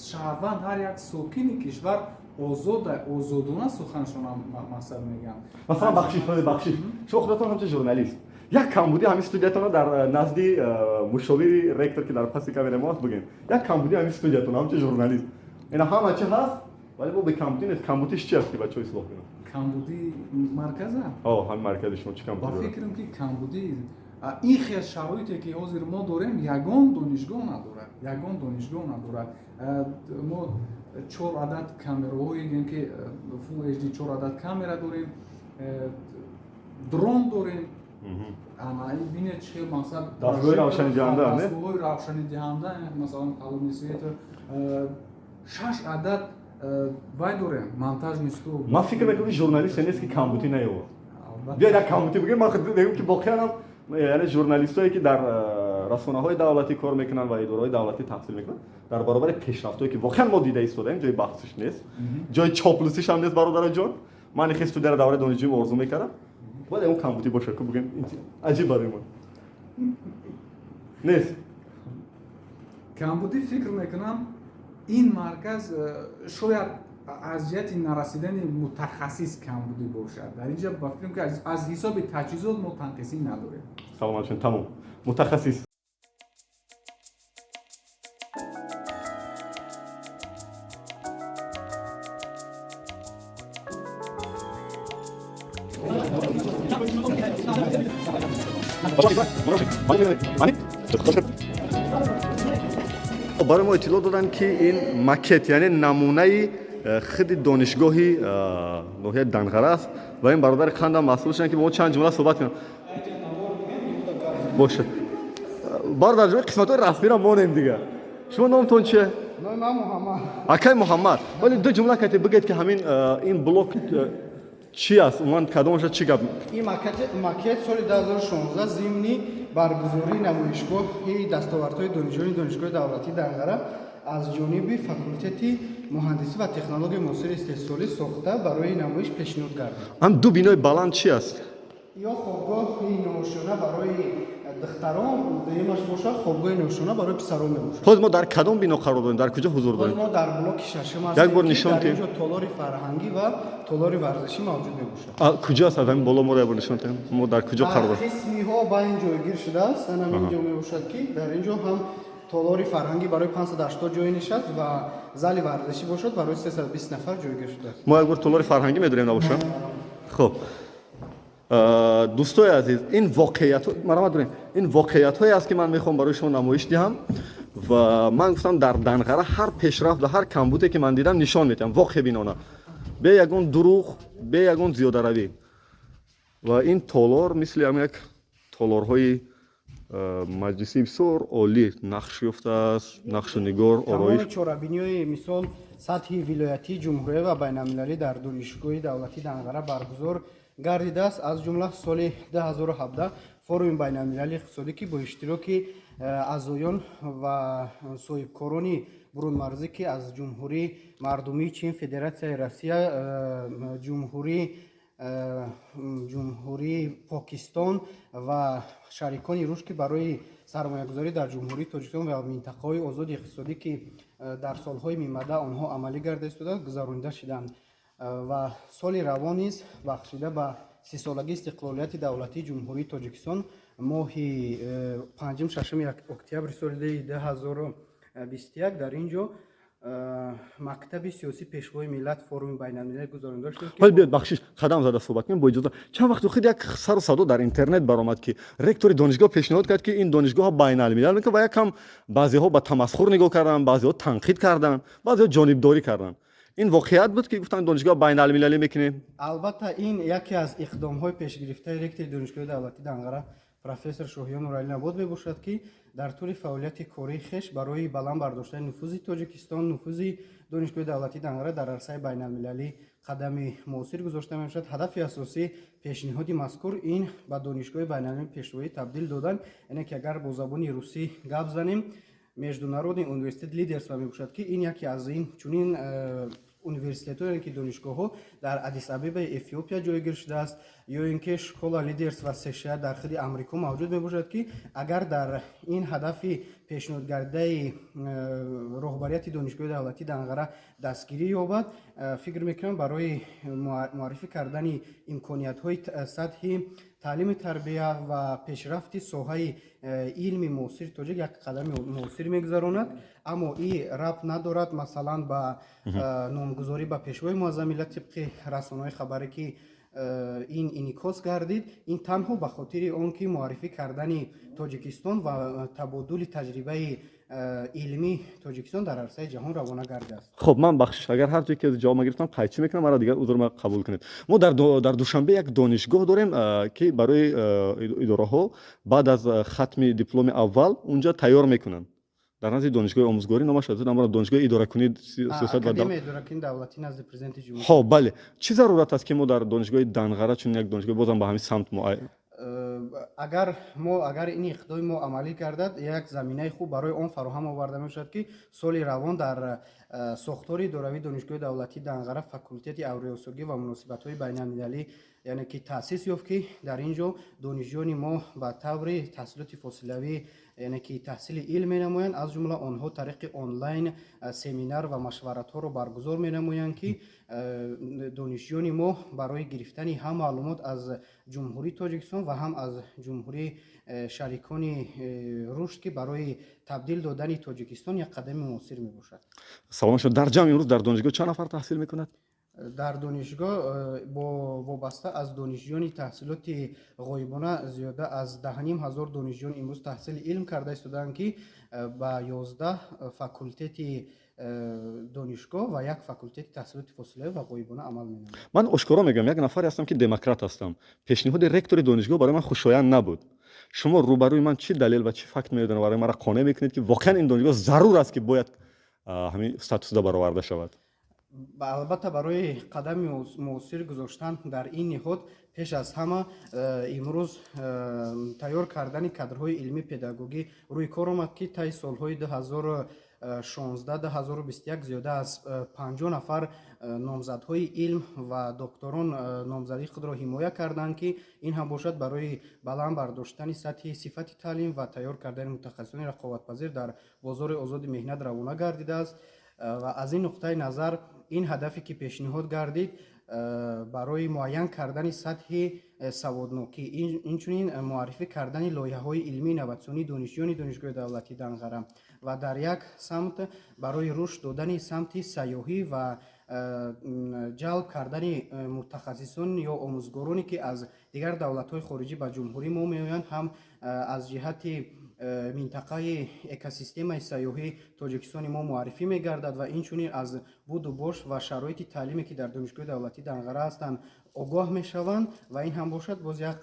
шаҳрванд, ҳар як сокини кишвар озода, озодона суханшона мақсад мегӯянд. Масалан, бахшиш, бахшиш, шумо худатон ҳамчун журналист як камбуди ҳамин студиятонро дар назди мушовири ректор ки дар паси камера мо аст бигӯем. Як камбуди ҳамин студиятон ҳамчун журналист. Ина ҳама чи ҳаст, вале бо бекамбудӣ нест. Камбудиш чи аст ки бачаҳо ислоҳ кунанд? Камбуди марказа? О, ҳамин маркази шумо чӣ камбудӣ Ба дорад? фикрам ки камбудӣ ин хел шароите ки ҳозир мо дорем, ягон донишгоҳ надорад, ягон донишгоҳ надорад. Мо 4 адад камераҳое гӯем ки Full HD 4 адад камера дорем, дрон дорем. Ана ин бинед чӣ хел мақсад дастгоҳи равшанидиҳанда, не? Дастгоҳҳои равшанидиҳанда, масалан холодный свет, 6 адад вай дорем, монтажный стол. Ман фикр мекунам ки журналисте нест ки камбудӣ наёбад. Биёед як камбудӣ бигӯем. Ман мегӯям ки воқеан ҳам, яъне журналистҳое ки дар расонаҳои давлатӣ кор мекунанд ва идораҳои давлатӣ таҳсил мекунанд, дар баробари пешрафтҳое ки воқеан мо дида истодаем, ҷои баҳсиш нест, ҷои чоплусиш ҳам нест. Бародараҷон, ман ихе студияро давраи донишҷӯӣ орзу мекардам, бояд ягон камбудӣ бошад ки бигӯем аҷиб барои мо нест. Камбудӣ фикр мекунам ин марказ шояд аз ҷиҳати нарасидани мутахассис камбудӣ бошад. Дар инҷа ба фикрам ки аз ҳисоби таҷҳизот мо танқисӣ надорем. Саломат бошед, тамом, мутахассис. Барои мо иттилоъ доданд ки ин макет, яъне намунаи худи донишгоҳи ноҳияи Данғара аст ва ин бародари қандам масъул шуданд ки бо мо чанд ҷумла суҳбат кунанд. Бошад, бародар ҷон, қисматҳои расмиро монем дигар. Шумо номтон чие? Номи ман Муҳаммад. Акай Муҳаммад, вале ду ҷумла кате бигӯед ки ҳамин ин блок чи аст, умуман кадомаша чӣ гап? Ин макет соли 2016 зимни баргузории намоишгоҳи дастовардҳои донишҷӯёни донишгоҳи давлатии Данғара аз ҷониби факултети муҳандисӣ ва технологияи муосири истеҳсолӣ сохта барои намоиш пешниҳод гардид. Ҳам ду бинои баланд чи аст? Ё хобгоҳи ношона барои духтарон, дуюмаш бошад хобгоҳи ношона барои писарон мебошад. Ҳозир мо дар кадом бино қарор дорем, дар куҷо ҳузур дорем? Ҳозир мо дар блоки шашум ҳастем. Як бор нишон дар диҳем. инҷо толори фарҳангӣ ва толори варзишӣ мавҷуд мебошад. Куҷо аст? Аз ҳамин боло моро як бор нишон диҳем, мо дар куҷо қарор дорем? Қисмиҳо ба ин ҷойгир шудааст. Ана ин ҷо мебошад ки дар ин ҷо ҳам толори фарҳангӣ барои 580 ҷой нишаст ва зали варзишӣ бошад барои 320 нафар ҷойгир шудааст. Мо як бор толори фарҳангӣ медорем, набошад? Хуб, дӯстои азиз, ин воқеиятҳо, марҳамат дорем, ин воқеиятҳое аст ки ман мехоҳам барои шумо намоиш диҳам ва ман гуфтам дар Данғара ҳар пешрафт ва ҳар камбуде ки ман дидам нишон медиҳам воқеъбинона, бе ягон дурӯғ, бе ягон зиёдаравӣ. Ва ин толор мисли ҳам як толорҳои маҷлисии бисёр олӣ нақш ёфтааст, нақшу нигор, ороиш. Тамоми чорабиниҳои мисол сатҳи вилоятӣ, ҷумҳуриявӣ ва байналмилалӣ дар донишгоҳи давлатии Данғара баргузор гардидааст. Аз ҷумла соли 2017 форуми байналмилалии иқтисодӣ ки бо иштироки аъзоён ва соҳибкорони бурунмарзӣ, ки аз Ҷумҳурии Мардумии Чин, Федератсияи Россия, Ҷумҳурии Покистон ва шарикони рушд, ки барои сармоягузорӣ дар Ҷумҳурии Тоҷикистон ва минтақаҳои озоди иқтисодӣ, ки дар солҳои минбаъда онҳо амалӣ гарда истодаанд, гузаронида шуданд. Ва соли равон низ бахшида ба 30-солагии истиқлолияти давлатии Ҷумҳурии Тоҷикистон, моҳи 5-6 октябри соли 2021 дар ин ҷо мактаби сиёсии Пешвои миллат, форуми байналмилалӣ гузаронида шуд. Ҳол биёед, бахшиш, қадам зада суҳбат кунем бо иҷоза. Чанд вақти худ як сару садо дар интернет баромад, ки ректори донишгоҳ пешниҳод кард, ки ин донишгоҳ байналмилал мекунад, ва якам баъзеҳо ба тамасхур нигоҳ карданд, баъзеҳо танқид карданд, баъзеҳо ҷонибдорӣ карданд. Ин воқеият буд, ки гуфтанд донишгоҳ байналмилалӣ мекунем? Албатта, ин яке аз иқдомҳои пешгирифтаи ректори Донишгоҳи давлатии Данғара, профессор Шоҳиён Нуралӣ Набот мебошад, ки дар тӯли фаъолияти кории хеш барои баланд бардоштани нуфузи Тоҷикистон, нуфузи Донишгоҳи давлатии Данғара дар арсаи байналмилалӣ қадами муосир гузошта мебошад. Ҳадафи асосии пешниҳоди мазкур ин ба донишгоҳи байналмилалии пешвоӣ табдил додан, яъне ки агар бо забони русӣ гап занем, Международный университет лидерства мебошад, ки ин яке аз ин чунин университетҳо, яъне ки донишгоҳҳо, дар Аддис Абебаи Эфиопия ҷойгир шудааст, ё ин ки школа лидерства США дар худи Амрико мавҷуд мебошад, ки агар дар ин ҳадафи пешниҳодгардаи роҳбарияти Донишгоҳи давлатии Данғара дастгирӣ ёбад, фикр мекунам, барои муаррифӣ кардани имкониятҳои сатҳи таълими тарбия ва пешрафти соҳаи илми муосири тоҷик як қадами муосир мегузаронад. Аммо и рабт надорад, масалан, ба номгузорӣ ба Пешвои муаззами миллат. Тибқи расонаҳои хабарӣ, ки ин инъикос гардид, ин танҳо ба хотири он ки муаррифӣ кардани Тоҷикистон ва табодули таҷрибаи илмии Тоҷикистон дар арсаи ҷаҳон равона гардааст. Хуб, ман, бахшиш, агар ҳар ҷое ки ҷавоб нагирифтам, қайчӣ мекунам, мара дигар узр қабул кунед. Мо дар Душанбе як донишгоҳ дорем, ки барои идораҳо баъд аз хатми дипломи аввал унҷа тайёр мекунанд, дар назди донишгоҳи омӯзгорӣ, номаш аз донишгоҳи идоракунии сиёсат. Давлатӣ назди Президенти ҷумҳур. Хоб, бале, чӣ зарурат аст, ки мо дар донишгоҳи Данғара чунин як донишгоҳ бозам ба ҳамин самт? Агар ин иқдоми мо амалӣ гардад, як заминаи хуб барои он фароҳам оварда мешавад, ки соли равон дар сохтори идоравии Донишгоҳи давлатии Данғара факултети авриосогӣ ва муносибатҳои байналмилалӣ, яъне ки таъсис ёфт, ки дар ин ҷо донишҷӯёни мо ба таври таҳсилоти фосилавӣ, яъне ки таҳсили илм менамоянд. Аз ҷумла онҳо тариқи онлайн семинар ва машваратҳоро баргузор менамоянд, ки донишҷӯёни мо барои гирифтани ҳам маълумот аз Ҷумҳурии Тоҷикистон ва ҳам аз ҷумҳурии шарикони рушд, ки барои табдил додани Тоҷикистон як қадами муосир мебошад. Саломат шуд. Дар ҷамъ имрӯз дар донишгоҳ чанд нафар таҳсил мекунад? Дар донишгоҳ бо вобаста аз донишҷӯёни таҳсилоти ғоибона зиёда аз 10,5 ҳазор донишҷӯён имрӯз таҳсили илм карда истодаанд, ки ба 11 факултети донишгоҳ ва як факултети таҳсилоти фосилавӣ ва ғоибона амал менамояд. Ман ошкоро мегӯям, як нафаре ҳастам, ки демократ ҳастам. Пешниҳоди ректори донишгоҳ барои ман хушоянд набуд. Шумо рӯбарӯи ман чӣ далел ва чӣ факт меёдед, барои маро қонеъ мекунед, ки воқеан ин донишгоҳ зарур аст, ки бояд ҳамин статусда бароварда шавад? Албатта, барои қадами муосир гузоштан дар ин ниҳод, пеш аз ҳама имрӯз тайёр кардани кадрҳои илмии педагогӣ рӯи кор омад, ки таи солҳои 2016-2021 зиёда аз 50 нафар номзадҳои илм ва докторон номзадии худро ҳимоя карданд, ки ин ҳам бошад, барои баланд бардоштани сатҳи сифати таълим ва тайёр кардани мутахассисони рақобатпазир дар бозори озоди меҳнат равона гардидааст. Ва аз ин нуқтаи назар ин ҳадафе ки пешниҳод гардид, барои муайян кардани сатҳи саводнокӣ, инчунин муаррифӣ кардани лоиҳаҳои илмии инноватсионии донишҷӯёни Донишгоҳи давлатии Данғара ва дар як самт барои рушд додани самти сайёҳӣ ва ҷалб кардани мутахассисон ё омӯзгороне, ки аз дигар давлатҳои хориҷӣ ба ҷумҳурии мо меоянд, ҳам аз ҷиҳати минтақаи экосистемаи сайёҳии Тоҷикистони мо муаррифӣ мегардад ва инчунин аз буду бош ва шароити таълиме, ки дар Донишгоҳи давлатии Данғара ҳастанд, огоҳ мешаванд. Ва ин ҳам бошад, боз як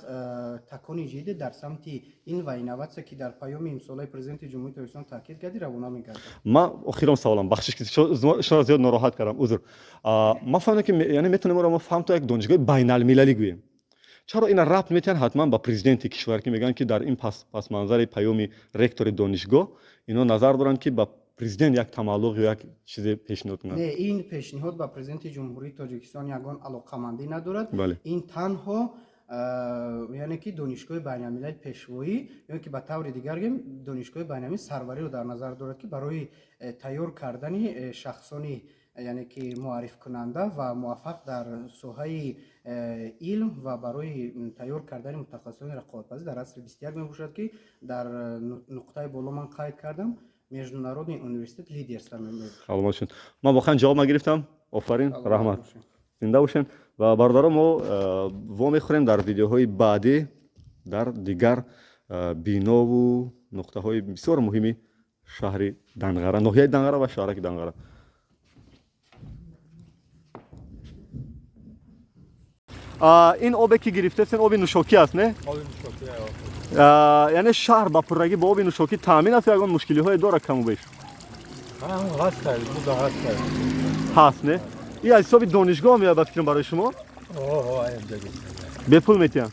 такони ҷиддӣ дар самти илм ва инноватсия, ки дар паёми имсолаи Президенти Ҷумҳурии Тоҷикистон таъкид гардид, равона мегардад. Ман охирон саволам, бахшиш, ки шуморо зиёд нороҳат кардам, узр. Ман фаҳмидам, ки яъне метавонем мо фаҳм то як донишгоҳи байналмилалӣ гӯем. Чаро ина рабт метиҳанд ҳатман ба президенти кишвар, ки мегӯянд, ки дар ин пасманзари паёми ректори донишгоҳ ино назар доранд, ки ба Президент як тамаллуқ ё як чизе пешниҳод кунад? Не, ин пешниҳод ба Президенти Ҷумҳурии Тоҷикистон ягон алоқамандӣ надорад. Ин танҳо, яъне ки Донишгоҳи байналмилали пешвоӣ ё ки ба таври дигар гӯем, Донишгоҳи байналмилали сарвариро дар назар дорад, ки барои тайёр кардани шахсони, яъне ки муаррифкунанда ва муваффақ дар соҳаи илм ва барои тайёр кардани мутахассисони рақобатпазир дар асри 21 мебошад, ки дар нуқтаи боло ман қайд кардам, Международный университет лидерства. Саломат шуд. Ман воқеан ҷавоб нагирифтам. Офарин, раҳмат, зинда бошем. Ва бародаро, мо вомехӯрем дар видеоҳои баъдӣ дар дигар бинову нуқтаҳои бисёр муҳими шаҳри Данғара, ноҳияи Данғара ва шаҳраки Данғара. Ин обе ки гирифтесен, оби нӯшокӣ аст, не? Яъне шаҳр ба пуррагӣ бо оби нӯшокӣ таъмин аст ё ягон мушкилиҳое дорад каму беш? Ҳаст, не? И аз ҳисоби донишгоҳ меояд, ба фикрам, барои шумо бепул метиҳанд,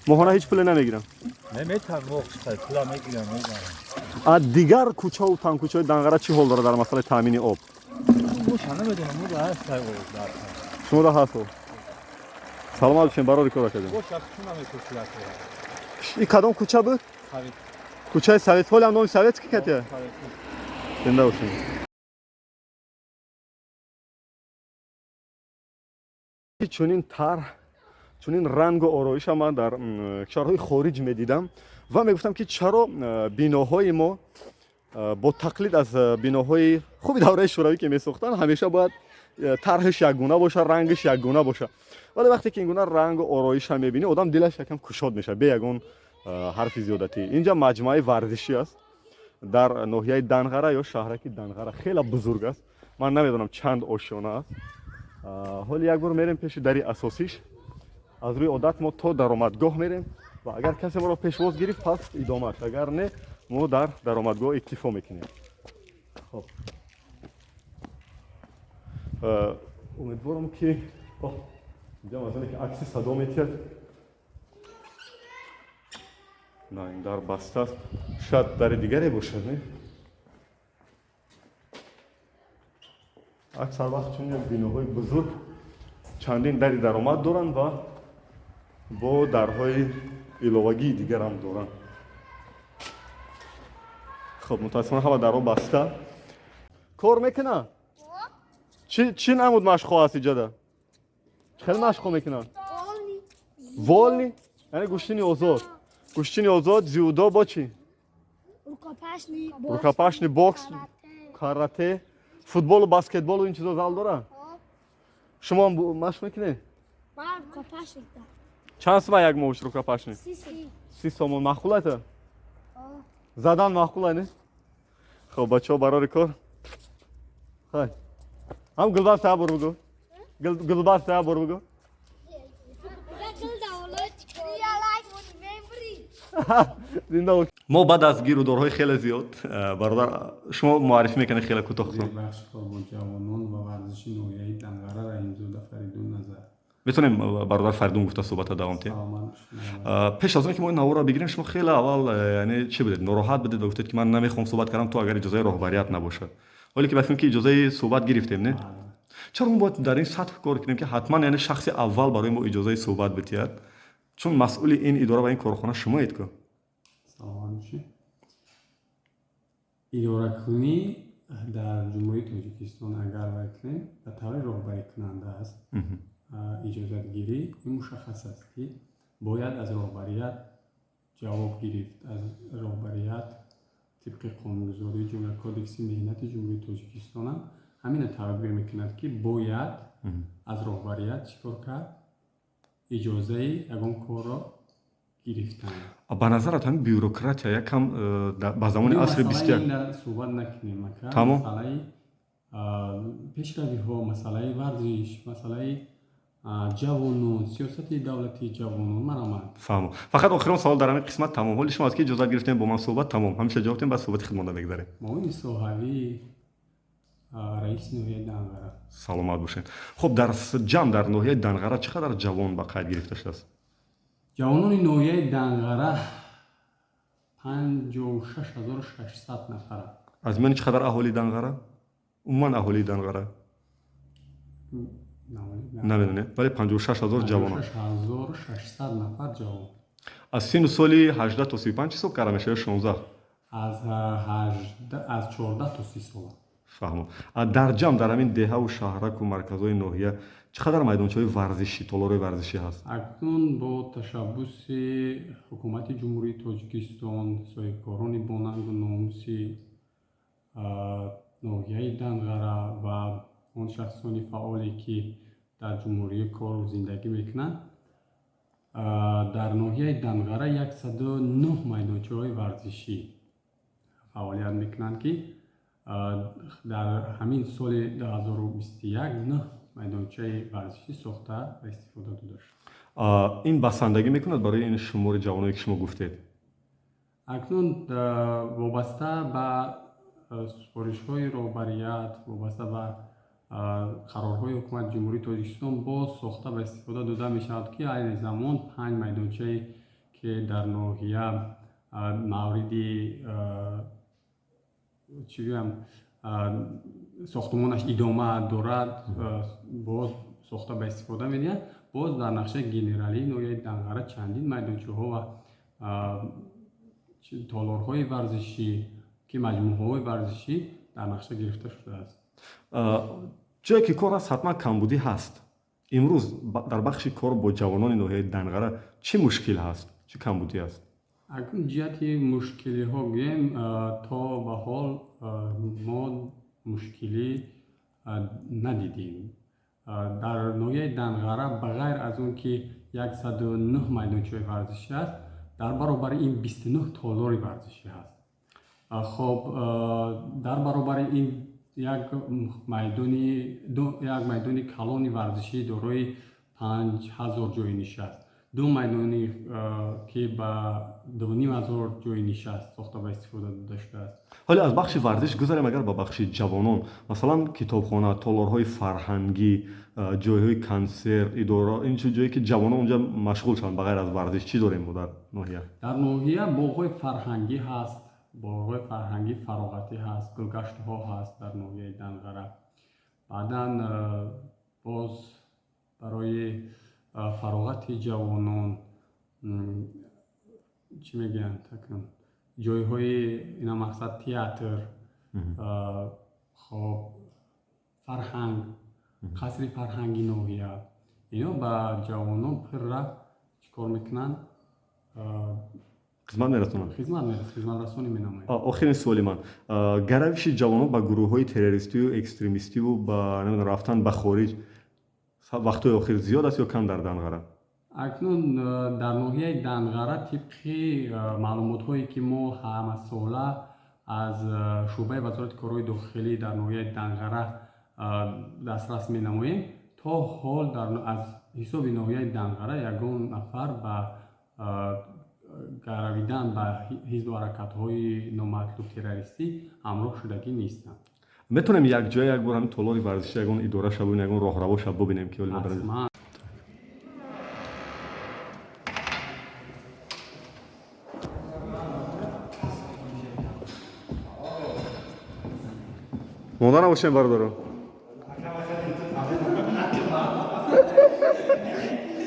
моҳона ҳеҷ пуле намегирам. Дигар кӯчаву тангкӯчаҳои Данғара чӣ ҳол дорад дар масъалаи таъмини об? Шумо да ҳаст об. Саломат бошем, барори кор кардем. И кадом кӯча буд? Кӯчаи Совет. Ҳолам номи Советский катия. Зинда бошем. Чунин тарҳ, чунин рангу ороиша ман дар кишварҳои хориҷ медидам ва мегуфтам, ки чаро биноҳои мо бо тақлид аз биноҳои хуби давраи шӯравӣ, ки месохтанд, ҳамеша бояд тарҳиш якгуна бошад, рангиш якгуна бошад. Вале вақте ки ин гуна рангу ороиша мебинӣ, одам дилаш якам кушод мешавад, бе ягон ҳарфи зиёдатӣ. Инҷа маҷмӯаи варзишӣ аст дар ноҳияи Данғара ё шаҳраки Данғара. Хеле бузург аст, ман намедонам чанд ошёна аст. Ҳоли як бор мерем пеши дари асосиш. Аз рӯи одат мо то даромадгоҳ мерем ва агар касе моро пешвоз гирифт, пас идомааш, агар не, мо дар даромадгоҳ иктифо мекунем. Хоб, умедворам, ки инҷа масале ки акси садо метиҳад. На, ин дар баста аст, шояд дари дигаре бошад. Не, аксар вақт чун як биноҳои бузург чандин дари даромад доранд ва бо дарҳои иловагии дигарам доранд. Хоб, мутаассифона, ҳама дарҳо баста. Кор мекунад? Чӣ намуд машқҳо аст иҷода? Хеле машқҳо мекунанд. Вольный, яъне гӯштини озод, гӯштини озод, дзюдо, бо чӣ? Рукопашный, бокс, карате, футболу баскетболу ин чизо зал дорад? Шумо машқ мекунед? Чанд сума як моҳш рукопашный? 30 сомон. Маъқулата задан? Маъқула, не? Хоб, бачаҳо, барори кор. Хай, ҳам гулбар сая бор бугӯ, гулбар сая бор бугӯ. Зинда. Мо баъд аз гирудорҳои хеле зиёд, бародар, шумо муаррифӣ мекунед хеле кӯтоҳ. Бахши кор бо ҷавонон ва варзиши ноҳияи Данғара Раҳимзода Фаридун Назар. Метавонем бародар Фаридун гуфта суҳбата давом диҳем? Пеш аз он ки мо ин наворро бигирем, шумо хеле аввал, яъне чӣ будед, нороҳат будед ва гуфтед, ки ман намехоҳам суҳбат кардам, то агар иҷозаи роҳбарият набошад. Ҳоле ки ба фикрам, ки иҷозаи суҳбат гирифтем, не? Чаро мо бояд дар ин сатҳ кор кунем, ки ҳатман, яъне шахси аввал барои мо иҷозаи суҳбат бидиҳад, чун масъули ин идора ва ин корхона шумоед ку? Саломат бошед. Идоракунӣ дар Ҷумҳурии Тоҷикистон, агар вай кунем, ба таври роҳбарикунанда аст. Иҷозатгирӣ ин мушаххас аст, ки бояд аз роҳбарият ҷавоб гирифт, аз роҳбарият. Тибқи қонунгузории ҷумла Кодекси меҳнати Ҷумҳурии Тоҷикистонам ҳамина таъбир мекунад, ки бояд аз роҳбарият чӣ кор кард, иҷозаи ягон корро гирифтан. Ба назарат, ҳамин бюрократия якам ба замони асри 21 суҳбат накунем, ака. Тамом. Масъалаи пешравиҳо, масъалаи варзиш, масъалаи ҷавонон, сиёсати давлатии ҷавонон, марамад. Фаҳмо. Фақат охирон савол дар ҳамин қисмат, тамом. Ҳоли шумо аз ки иҷозат гирифтем бо ман суҳбат, тамом, ҳамеша ҷавоб дем, баъд суҳбати худмонда мегзарем. Муовини соҳавии раиси ноҳияи Данғара. Саломат бошед. Хуб, дар ҷамъ дар ноҳияи Данғара чӣ қадар ҷавон ба қайд гирифта шудааст? Ҷавонони ноҳияи Данғара 56 600 нафаранд. Аз миёни чӣ қадар аҳолии Данғара? Умуман аҳолии Данғара намедонед, вале 56 ҳазор ҷавонон. 5600 нафар ҷавон. Аз синну соли 18 то 35 ҳисоб карда мешавад ё 16? Аз 14 то 30 сола. Фаҳмо. Дар ҷамъ дар ҳамин деҳаву шаҳраку марказҳои ноҳия чӣ қадар майдончаҳои варзишӣ, толорҳои варзишӣ ҳаст? Акнун бо ташаббуси Ҳукумати Ҷумҳурии Тоҷикистон, соҳибкорони бонангу номуси ноҳияи Данғара ва он шахсони фаъоле, ки дар ҷумҳурӣ кору зиндагӣ мекунанд, дар ноҳияи Данғара 109 майдончаҳои варзишӣ фаъолият мекунанд, ки дар ҳамин соли 2021 9 майдончаи варзишӣ сохта ва истифода дода шуд. Ин басандагӣ мекунад барои ин шумори ҷавоное, ки шумо гуфтед? Акнун вобаста ба супоришҳои роҳбарият, вобаста ба қарорҳои Ҳукумати Ҷумҳурии Тоҷикистон боз сохта ба истифода дода мешавад, ки айни замон 5 майдончае, ки дар ноҳия мавриди чӣ гӯям, сохтумонаш идома дорад, боз сохта ба истифода медиҳад. Боз дар нақшаи генералии ноҳияи Данғара чандин майдончаҳо ва толорҳои варзишӣ, ки маҷмӯаҳои варзишӣ дар нақша гирифта шудааст. Ҷое ки кор аст, ҳатман камбудӣ ҳаст. Имрӯз дар бахши кор бо ҷавонони ноҳияи Данғара чӣ мушкил ҳаст, чӣ камбудӣ аст? Акнун ҷиҳати мушкилиҳо гӯем, то ба ҳол мо мушкилӣ надидем. Дар ноҳияи Данғара ба ғайр аз он ки 109 майдончаи варзишӣ аст, дар баробари ин 29 толори варзишӣ ҳаст. Хоб, дар баробари ин як майдони калони варзишӣ дорои 5000 ҷойи нишаст, 2 майдони, ки ба 2500 ҷойи нишаст сохта ба истифода дода шудааст. Ҳоле аз бахши варзиш гузарем агар ба бахши ҷавонон, масалан китобхона, толорҳои фарҳангӣ, ҷойҳои консерт, идора, ин чӣ ҷое ки ҷавонон онҷа машғул шаванд ба ғайр аз варзиш, чӣ дорем мо дар ноҳия? Дар ноҳия боғҳои фарҳангӣ ҳаст, боғҳои фарҳангӣ фароғатӣ ҳаст, гулгаштҳо ҳаст дар ноҳияи Данғара. Баъдан боз барои фароғати ҷавонон чӣ мегӯянд, ҷойҳои ина мақсад театр, хоб, фарҳанг, қасри фарҳанги ноҳия, ино ба ҷавонон пурра чӣ кор мекунанд? Хизмат мерасонанд. Хизматрасонӣ менамоянд. Охирин суоли ман. Гаравиши ҷавонон ба гурӯҳҳои террористию экстремистиву ба рафтан ба хориҷ вақтҳои охир зиёд аст ё кам дар Данғара? Акнун дар ноҳияи Данғара тибқи маълумотҳое, ки мо ҳамасола аз шӯъбаи Вазорати корҳои дохилӣ дар ноҳияи Данғара дастрас менамоем, то ҳол аз ҳисоби ноҳияи Данғара ягон нафар ба гаравидан ба ҳизбу ҳаракатҳои номатлуб террористӣ ҳамроҳ шудагӣ нестанд. Метавонем якҷоя як бор ҳамин толори варзишӣ, ягон идора шаб бибинем, ягон роҳраво шаб бибинем, ки ҳатман. Монда набошем, бародаро.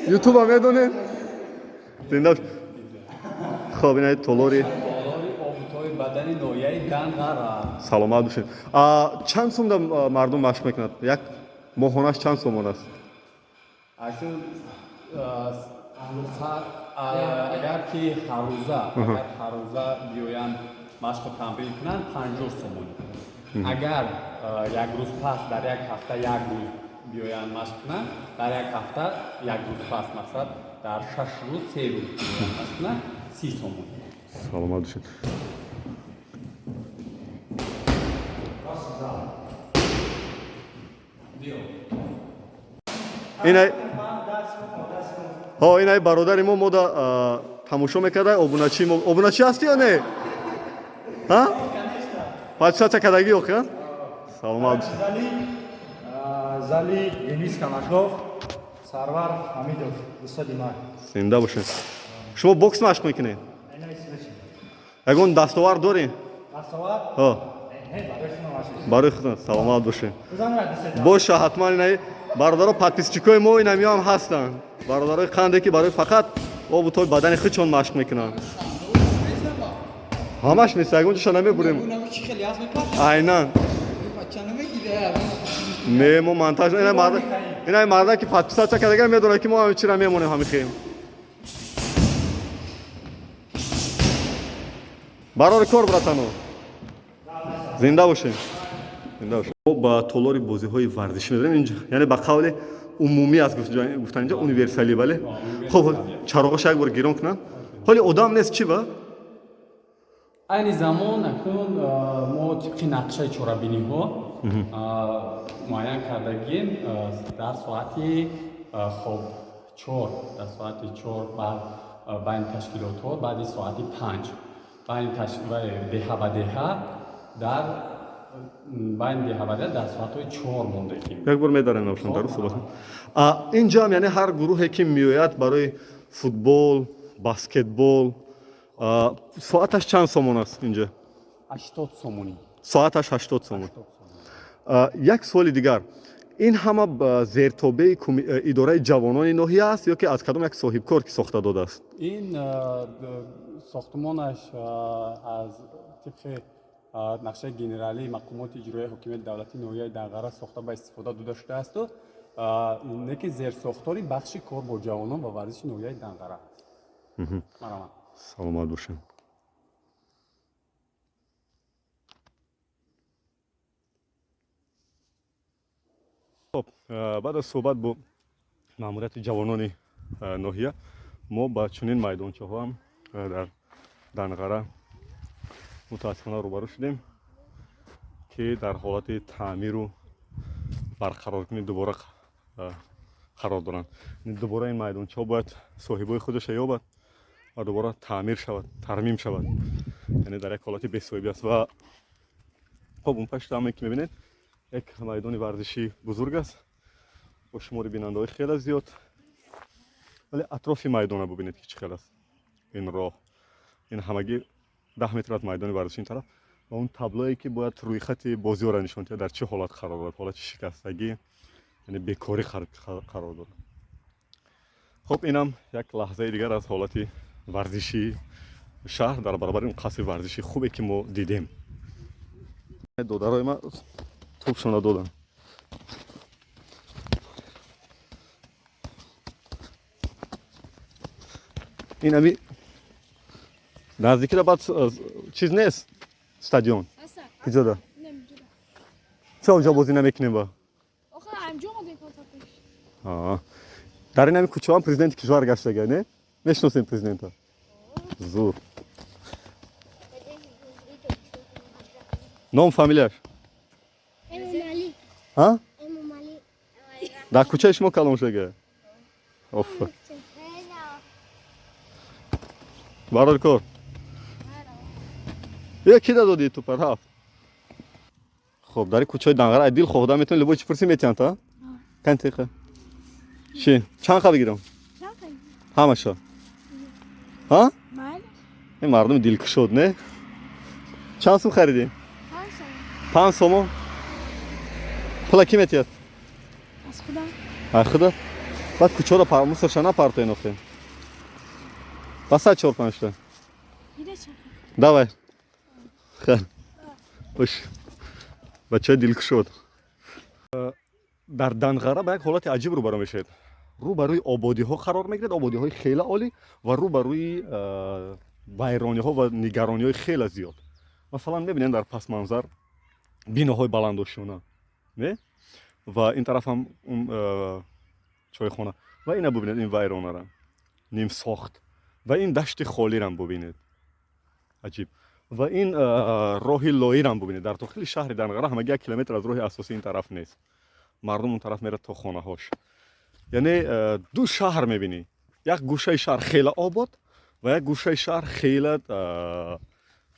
Ютуба медонем? Зинда. Хоб, ина толори обутои бадани ноҳияи Данғара. Саломат бошед. Чанд сум мардум машқ мекунад? Як моҳонаш чанд сомон аст? Акнун агар ки ҳаррӯза биёянд машқу тамрин кунанд, 50 сомонӣ. Агар як рӯз пас дар як ҳафта як рӯз биёянд машқ кунанд, дар як ҳафта як рӯз пас, мақсад дар 6 рӯз 3 рӯз биёянд машқ кунанд, 30 сомонӣ. Саломат бошед. Инай бародари мо мода тамошо мекарда, обуначи мо. Обуначи ҳастӣ ё не? Ҳа? Подписаться кардагӣ охи? Саломат бошед. Зали Денис Камашов, Сарвар Ҳамидов, устоди ман. Зинда бошед. Шумо бокс машқ мекунед? Ягон дастовард доред? Дастовард? Ҳо. Барои худам саломат бошед. Боша, ҳатман инаи бародаро подписчикои мо инамиёам ҳастанд. Бародарои қанде ки барои фақат обу тои бадани худшон машқ мекунанд. Ҳамаш нест, ягон ҷоша намебурем. Айнан. Не, мо монтаж инаи марда ки подписаться кардага медонад ки мо ҳами чира мемонем ҳами хем. Барори кор братано. Зинда бошем. Зинда бошем. Мо ба толори бозиҳои варзишӣ медорем инҷо, яъне ба қавли умумӣ аст гуфтан инҷо универсалӣ, бале? Хуб, чароғош як бор гирон кунам. Ҳоли одам нест чӣ ба? Айни замон акнун мо тибқи нақшаи чорабиниҳо муайян кардагим дар соати хоб 4, дар соати 4 байни ташкилотҳо, баъди соати 5 байни деҳа ба деҳа дар байни деҳа ба деҳа дар соатҳои 4 мондагим. Як бор медарем навшан дар суҳбат. Инҷоам яъне ҳар гурӯҳе ки меояд барои футбол, баскетбол, соаташ чанд сомон аст инҷа? 80 сомонӣ. Соаташ 80 сомон. Як суоли дигар. Ин ҳама зертобеи идораи ҷавонони ноҳия аст ё ки аз кадом як соҳибкор ки сохта додааст? Ин сохтмонаш аз тибқи нақшаи генералии мақомоти иҷроияи ҳокимияти давлатии ноҳияи Данғара сохта ба истифода дода шудаасту неки зерсохтори бахши кор бо ҷавонон ва варзиши ноҳияи Данғара аст. Марҳамат. Саломат бошед. Хоб, баъд аз суҳбат бо маъмурияти ҷавонони ноҳия мо ба чунин майдончаҳоам дар Данғара мутаассифона рӯбарӯ шудем ки дар ҳолати таъмиру барқароркунӣ дубора қарор доранд. Дубора ин майдончаҳо бояд соҳибои худаша ёбад ва дубора таъмир шавад, тармим шавад. Яъне дар як ҳолати бесоҳибӣ аст. Ва хоб, он пашта ҳаме ки мебинед як майдони варзишии бузург аст бо шумори бинандаҳои хеле зиёд, вале атрофи майдона бубинед ки чӣ хел аст. Ин роҳ, ин ҳамагӣ 10 метр аз майдони варзиши ин тараф ва он таблое ки бояд рӯйхати бозиҳоро нишон диҳад дар чӣ ҳолат қарор дорад, ҳолати шикастагӣ, яъне бекорӣ қарор дорад. Хоб, инам як лаҳзаи дигар аз ҳолати варзишии шаҳр дар баробари он қасри варзишии хубе ки мо дидем. Додарои ман тӯбшона додам. Ин ами наздикида баъд чиз нест, стадион куҷода? Ча онҷо бозӣ намекунем ба? Дар ин ами кӯчаам президенти кишвар гаштага, не? Мешиносем президента? Зур. Ном фамилияш? Ҳа? Дар кӯчаи шумо калон шудага? Оф. Барори кор. Е ки додӣ тупа рафт? Хоб, дар кӯчаи Данғара ай дил хоҳда метавонӣ любой чӣ пурсӣ метиҳанд, та? Кантиқа. Чӣ? Чанд қа бигирам? Ҳамаша. Ҳа? Ин мардуми дилкушод, не? Чанд сум харидӣ? 5 сомон. Пула ки метиҳад? Аз худам. Аз худат? Баъд кӯчаро мусорша напартоен охе. Басад 4-5 та. Давай. Хел. Бош. Бачаи дилкушод. Дар Данғара ба як ҳолати аҷиб рӯбарӯ мешавед. Рӯбарӯи ободиҳо қарор мегирад, ободиҳои хеле олӣ ва рӯбарӯи вайрониҳо ва нигарониҳои хеле зиёд. Масалан, мебинем дар пасманзар биноҳои баландошёна, не? Ва ин тараф ҳам он чойхона. Ва ина бубинед ин вайронара, нимсохт. Ва ин дашти холирам бубинед. Аҷиб. Ва ин роҳи лоирам бубинед. Дар дохили шаҳри Данғара ҳамагӣ 1 километр аз роҳи асосӣ ин тараф нест. Мардум он тараф мерад то хонаҳош. Яъне ду шаҳр мебинӣ. Як гӯшаи шаҳр хеле обод ва як гӯшаи шаҳр хеле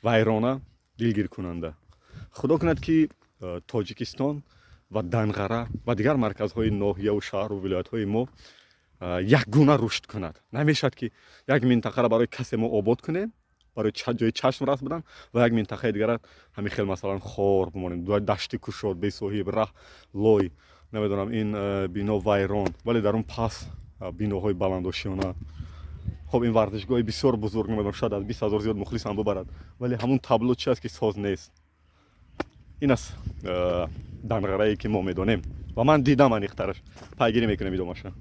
вайрона, дилгиркунанда. Худо кунад ки Тоҷикистон ва Данғара ва дигар марказҳои ноҳияву шаҳру вилоятҳои мо якгуна рушд кунад. Намешавад ки як минтақаро барои касе мо обод кунем, Барои ҷои чашм раст будан ва як минтақаи дигара ҳамин хел, масалан, хор бимонем, дашти кушод, бесоҳиб, раҳ лой, намедонам, ин бино вайрон, вале дар он пас биноҳои баландошиёна. Хоб, ин варзишгоҳи бисёр бузург, намедонам, шояд аз 20 000 зиёд мухлис ҳам бубарад, вале ҳамун табло чи аст, ки соз нест. Ин аст Данғарае, ки мо медонем ва ман дидам аниқтараш. Пайгирӣ мекунем идомаша.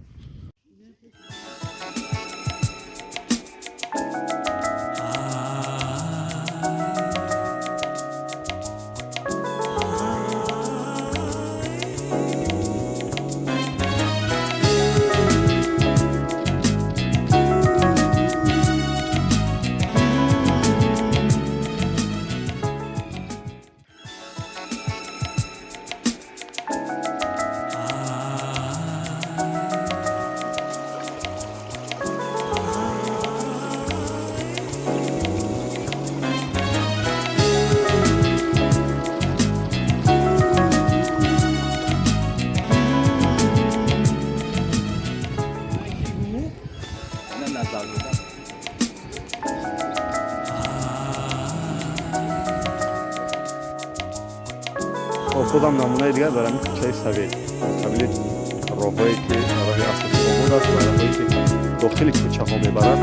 Худам намунаи дигар дар ҳамин кӯчаи Совет, қабили роҳҳое, ки роҳи асосӣ обод аст ва роҳҳое, ки дохили кӯчаҳо мебарад,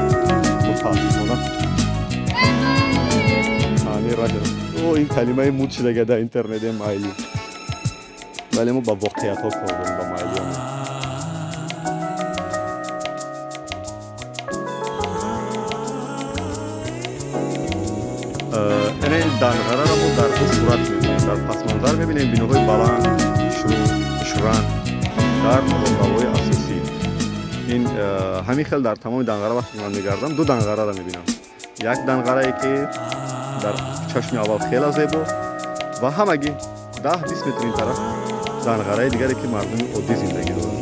мутаассифона таъмир нашуда. О, ин калимаи муд шудага дар интернет, майли, вале мо ба воқеиятҳо кор дорем, ба майлиҳо. Яъне Данғараро мо дар ду сурат мебинем. Дар пасманзар мебинем биноҳои баланд, хушранг дар роҳравҳои асосӣ. Ин ҳамин хел дар тамоми Данғара. Вақте ман мегардам, ду Данғараро мебинам: як Данғарае, ки дар чашми аввал хеле зебо, ва ҳамагӣ 10-20 метр ин тараф Данғараи дигаре, ки мардуми оддӣ зиндагӣ доранд.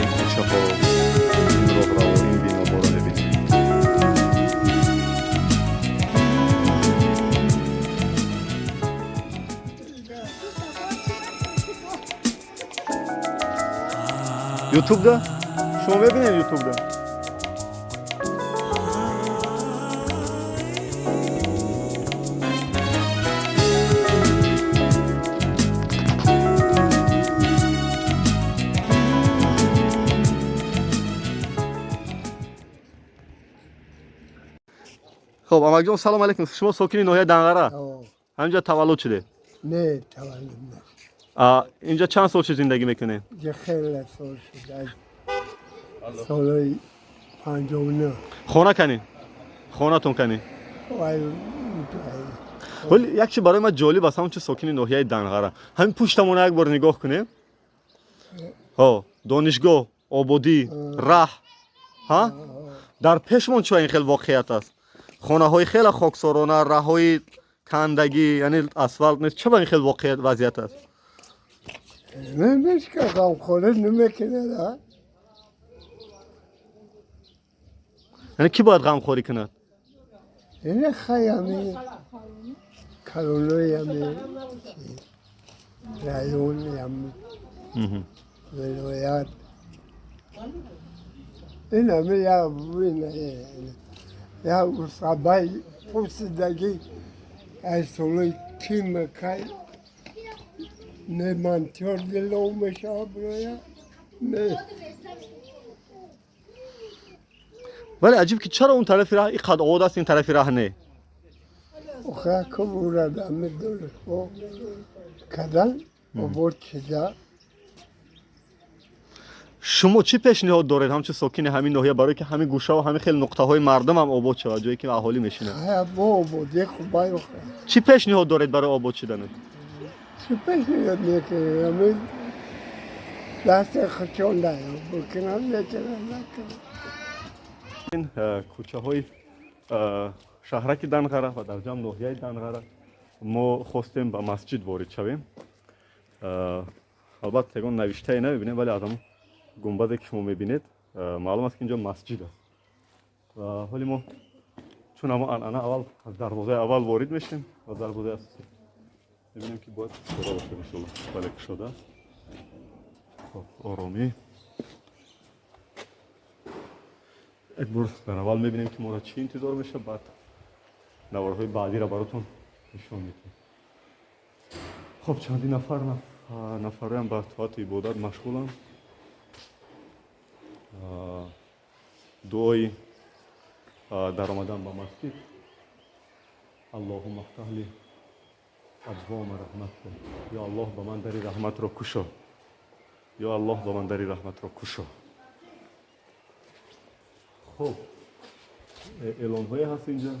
Ин кӯчаҳо, ин роҳраво, ин биноҳоро мебинем. Ютубда шумо мебинед, ютубда. Хоб, амакҷон, салом алейкум. Шумо сокини ноҳияи Данғара, ҳаминҷа таваллуд шудед? Не, таваллуд. Инҷа чанд сол шуд зиндагӣ мекунед? Хеле сол шуд, аз солҳои 59. Хона канӣ, хонатон канӣ? Вале як чи барои ман ҷолиб аст, ҳамон чи сокини ноҳияи Данғара, ҳамин пуштамона як бор нигоҳ кунем. Ҳо, донишгоҳ, ободӣ, раҳ, ҳа, дар пешмон чӣ ин хел воқеият аст? Хонаҳои хеле хоксорона, раҳҳои кандагӣ, яъне асфалт нест. Чаро ин хел воқеият, вазъият аст? Намешка ғамхорӣ намекунад. Яъне кӣ бояд ғамхорӣ кунад? Ина хай ҳами калонои ҳами район, ҳами вилоят. Ин ҳами як усабаи пурсидагӣ аз солҳои ки мекай не монтёр дилов мешавад бироя, не. Вале аҷиб, ки чаро он тарафи раҳ ин қад обод аст, ин тарафи раҳ не? Охир кубурад ами донишгоҳ кадан обод шуда. Шумо чӣ пешниҳод доред ҳамчун сокини ҳамин ноҳия, барое ки ҳамин гӯшаву ҳамин хел нуқтаҳои мардум ҳам обод шавад, ҷое ки аҳолӣ мешинад? Бо ободӣ хубай. Чӣ пешниҳод доред барои обод шуданаш? Чӣ пешниҳод мекунем? Ами дасти худшон бикунам, мекунам, накунам. Ин кӯчаҳои шаҳраки Данғара ва дар ҷамъ ноҳияи Данғара. Мо хостем ба масҷид ворид шавем. Албатта, ягон навиштае намебинем, вале аз ҳамон гунбаде, ки шумо мебинед, маълум аст, ки инҷо масҷид аст. Ва ҳоли мо чун ҳамо анъана аввал аз дарвозаи аввал ворид мешем ва дарвозаи асосӣ мебинем, ки бояд кушода бошад, иншолло. Бале, кушода аст. Хоб, оромӣ як бор дар аввал мебинем, ки моро чӣ интизор мешавад, баъд Наворҳои баъдиро баротон нишон медиҳем. Хоб, чанди нафар нафароям ба тоату ибодат машғуланд. Дуои даромадан ба масҷид: Аллоҳумма афтаҳ ли абвоба раҳматика, ё Аллоҳ, ба ман дари раҳматро кушо, ё Аллоҳ, ба ман дари раҳматро кушо. Хуб, эълонҳое ҳаст инҷа.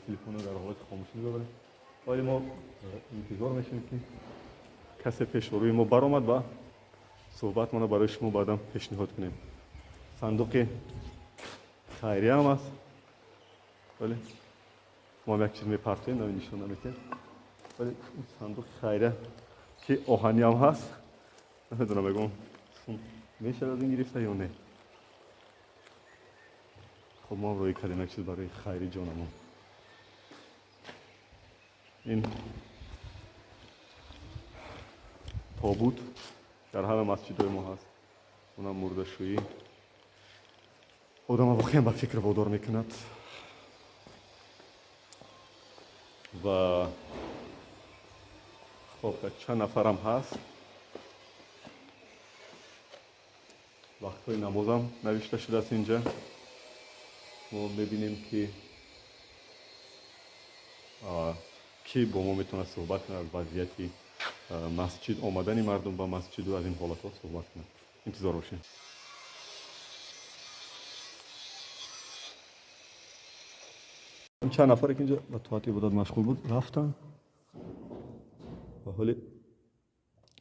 Телефонро дар ҳолати хомӯшӣ мебарем, вале мо интизор мешавем, ки касе пеши рӯи мо баромад ва суҳбатмонро барои шумо баъдан пешниҳод кунем. Сандуқи хайрия ҳам аст, вале мо ҳам як чиз мепартоем, нами нишон наметиҳем. Вале сандуқи хайрия, ки оҳанӣ ҳам ҳаст, намедонам, ягон сум мешавад аз ин гирифта ё не. Хоб, мо ҳам рӯй кардем як чиз барои хайри ҷонамон. Ин тобут дар ҳама масҷидҳои мо ҳаст, онам мурдашӯӣ одама воқеан ба фикр водор мекунад. Ва хоб, чанд нафарам ҳаст. Вақтҳои намозам навишта шудааст инҷа. Мо мебинем, ки кӣ бо мо метавонад суҳбат кунад, аз вазъияти масҷид, омадани мардум ба масҷиду аз ин ҳолатҳо суҳбат кунад. Интизор бошем. Чанд нафаре, ки инҷа ба тоати ибодат машғул буд, рафтанд ва ҳоли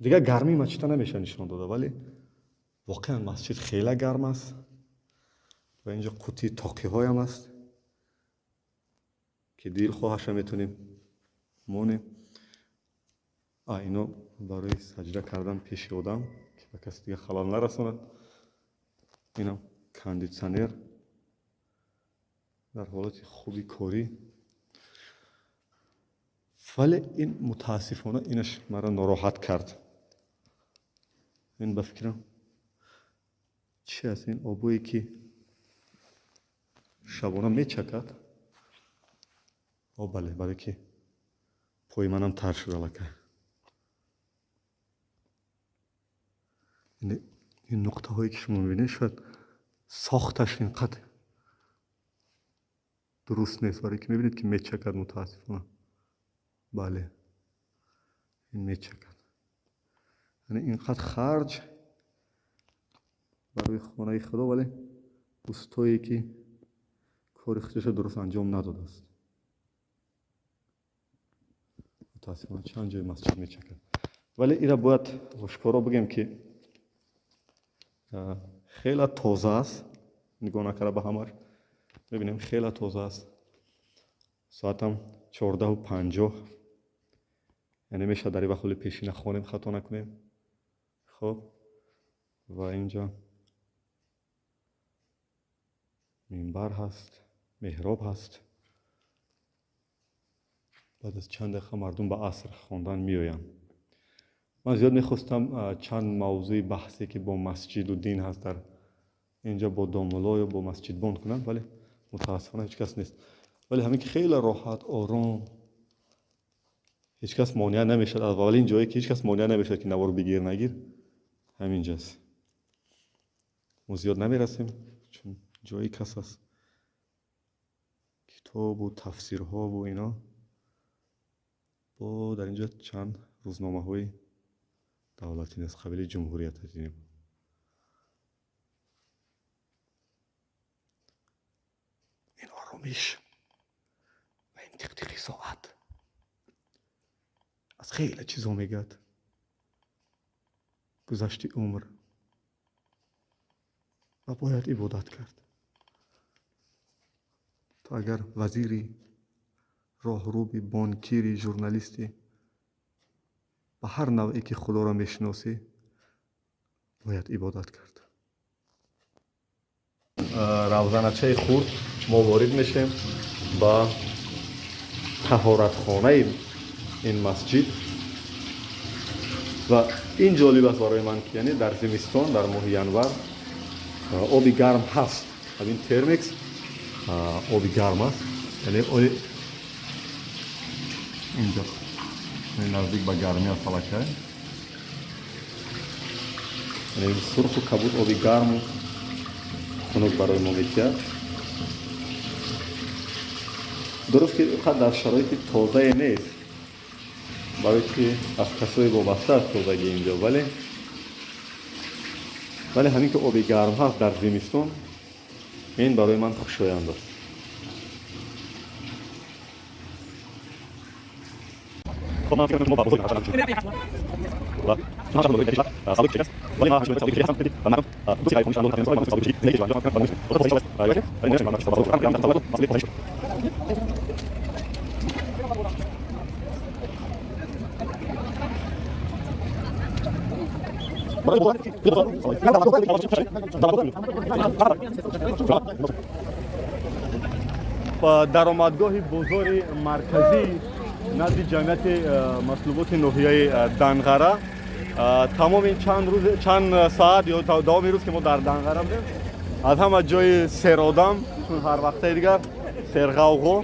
дигар гармии масҷидта намешавад нишон дода, вале воқеан масҷид хеле гарм аст. Ва инҷо қутии тоқиҳоям аст, ки дилхоҳаша метавонем монем. Ино барои саҷда кардан пеши одам, ки ба каси дига халал нарасонад. Инам кондитсионер дар ҳолати хуби корӣ. Вале ин, мутаассифона, инаш маро нороҳат кард. Ин, ба фикрам, чи аст? Ин обое, ки шабона мечакад. О, бале, барое ки пои манам тар шуд аллакай. Ин нуқтаҳое, ки шумо мебинед, шояд сохташ ин қад дуруст нест, барое ки мебинед, ки мечакад, мутаассифона. Бале, ин мечакад. Яъне ин қад харҷ барои хонаи Худо, вале устое, ки кори худашро дуруст анҷом надодааст. Мутаассифона, чанд ҷои масҷид мечакад. Вале ира бояд ошкоро бигем, ки хеле тоза аст. Нигоҳ накарда ба ҳамаш мебинем, хеле тоза аст. Соатам 14:50, яъне мешавад дар ин вақт ҳоли пешина хонем, хато накунем. Хоб, ва инҷа минбар ҳаст, меҳроб ҳаст. Баъд аз чанд дақиқа мардум ба аср хондан меоянд. Ман зиёд мехостам чанд мавзӯи баҳсе, ки бо масҷиду дин ҳаст, дар инҷа бо домулло ё бо масҷидбон кунам, вале мутаассифона ҳеҷ кас нест. Вале ҳамин ки хеле роҳат, ором, ҳеҷ кас монеа намешавад. Аз аввалин ҷое, ки ҳеҷ кас монеа намешавад, ки навор бигир, нагир, ҳаминҷаст. Мо зиёд намерасем, чун ҷои кас аст. Китобу тафсирҳову ино. Бо дар инҷо чанд рӯзномаҳои давлатӣ аз қабили Ҷумҳурият дидем. Ин оромиш ва ин тиқтиқи соат аз хеле чизо мегӯяд. Гузашти умр ва бояд ибодат кард. То агар вазири, роҳруби, бонкири, журналисти, ба ҳар навъе ки Худоро мешиносӣ, бояд ибодат кард. Равзаначаи хурд мо ворид мешавем ба таҳоратхонаи ин масҷид. Ва ин ҷолиб аст барои ман, ки яъне дар зимистон, дар моҳи январ, оби гарм ҳаст аз ин термекс. Оби гарм аст, яъне инҷо наздик ба гармӣ аст аллакай, яъне сурху кабуд оби гарму хунук барои мо метиҳад. Дуруст ки қад дар шароити тозае нест, барои ки аз касое вобаста аст тозагӣ инҷо, вале ҳамин ки оби гарм ҳаст дар зимистон, ин барои ман хушоянд аст. Даромадгоҳи бозори марказӣ назди ҷамъияти матлуботи ноҳияи Данғара. Тамоми чанд рӯз, чанд соат ё давоми рӯз ки мо дар Данғара будем, аз ҳама ҷои серодам, чун ҳар вақтаи дигар серғавғо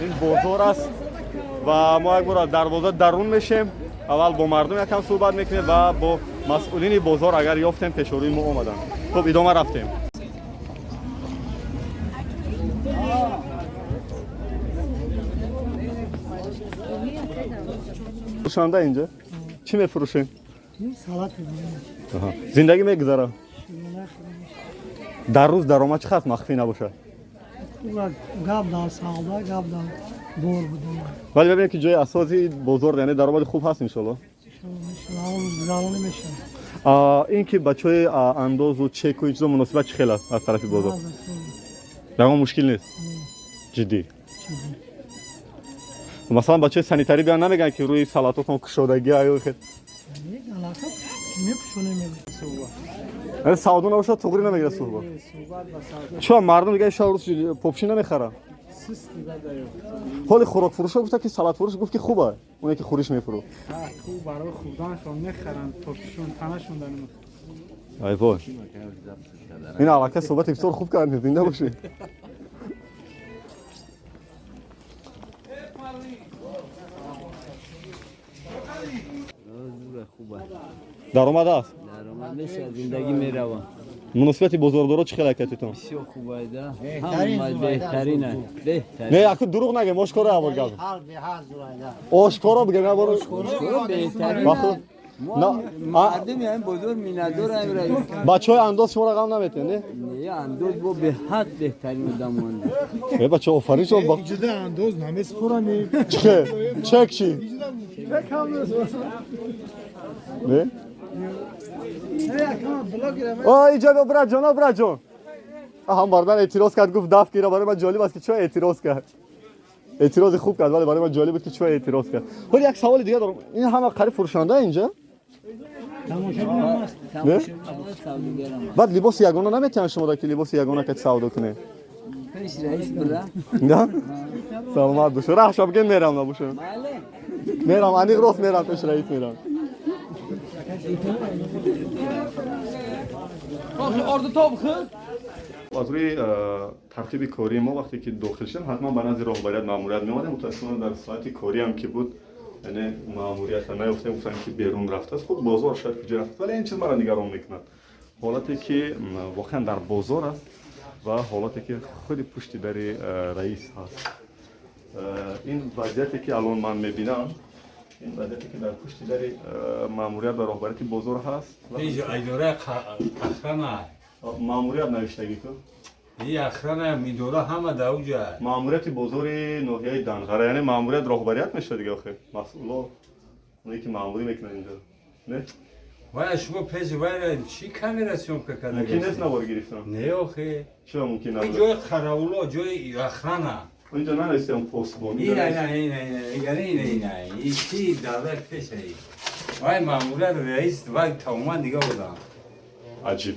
ин бозор аст ва мо як бор аз дарвоза дарун мешем. Аввал бо мардум якам суҳбат мекунем ва бо масъулини бозор, агар ёфтем, пешорӯи мо омаданд. Хуб, идома рафтем. Фурӯшанда инҷа чӣ мефурӯшем? Салат мефурӯшем. Зиндагӣ мегузара? Дар рӯз даромад чӣ қадр махфӣ набошад? Гап дар савдо, гап дар бор будем. Вале бибинем ки ҷои асоси бозор, яъне даромади хуб ҳаст иншоалло. Гузаронӣ мешавад. Ин ки бачаҳои андозу чеку ин чизо муносибат чӣ хел аст аз тарафи бозор? Ягон мушкил нест? Ҷиддӣ? Масалан, бачаҳои санитарӣ биён намегӯянд ки рӯи салатотон кушодагӣ аю хел? Савдо набошад, туғри намегирад суҳбат. Чун мардум дига шаб рӯз попши намехаранд. Ҳоли хӯрокфурӯшо гуфта ки салатфурӯш гуфт ки хуб аст, оне ки хӯриш мефурӯхт. Хуб барои хӯрданашон мехаранд, попшишон танашон дар намехаранд. Ай вой. Ин аллакай суҳбати бисёр хуб кардем, зинда бошед. Даромад аст? Даромад мешавад, зиндагӣ меравад. Муносибати бозордоро чӣ хел акатитон? Бисёр хуб айда. Ҳама беҳтарин аст. Беҳтарин. Не, аку дурӯғ нагем, ошкоро абор гап. Ошкоро бигем, абор. Ошкоро беҳтарин. Мардуми ҳамин бозор миннатдор ҳамин раис. Бачаҳои андоз шуморо ғам наметиҳанд, не? Не, андоз бо беҳад беҳтарин одамонанд. Э, бачаҳо, офарин шумо. Иҷода андоз намесупоранд. Чӣ? Чек чӣ? Чек ҳам Не? О, иҷо биё, браҷон, о, браҷон. Ҳам бардан эътироз кард, гуфт даф гира. Барои ман ҷолиб аст ки чаро эътироз кард. Эътирози хуб кард, вале барои ман ҷолиб буд ки чаро эътироз кард. Ҳоли як саволи дигар дорам. Ин ҳама қариб фурӯшанда инҷа? Баъд либоси ягона наметиҳанд шумо, ки либоси ягона ка савдо кунед? На? Саломат бошед. Раҳша бигем, мерам набошам. Мерам, аниқ рост мерам, пеш раис мерам. Аз рӯи тартиби кории мо вақте ки дохил шудем, ҳатман ба назди роҳбарият маъмурият меомадем. Мутаассифона дар соати кориам ки буд, яъне маъмуриятро наёфтем, гуфтанд ки берун рафтааст. Хуб, бозор шояд куҷо рафтааст, вале ин чиз маро нигарон мекунад. Ҳолате ки воқеан дар бозор аст ва ҳолате ки худи пушти дари раис ҳаст. Ин вазъияте ки алон ман мебинам, ин вазъияте ки дар пушти дари маъмурият ва роҳбарияти бозор ҳаст. Маъмурият навиштагӣ ку? Охрана идора ҳама дар уҷа. Маъмурияти бозори ноҳияи Данғара, яъне маъмурият роҳбарият мешавад дига охир. Масъуло, оне ки маъмурӣ мекунад инҷо. Не? Вая шумо пеши вайра чӣ камера съёмка карда? Мумкин нест навор гирифтан? Не, охе. Чиро мумкин набуд? Ин ҷои қаравуло, ҷои охрана. Инҷо нанавистам посбон. Ина, ина, ина, ина, ина, ина, ин чи давлат пешаи. Вай маъмурият раис, вай тамоман дига одам. Аҷиб.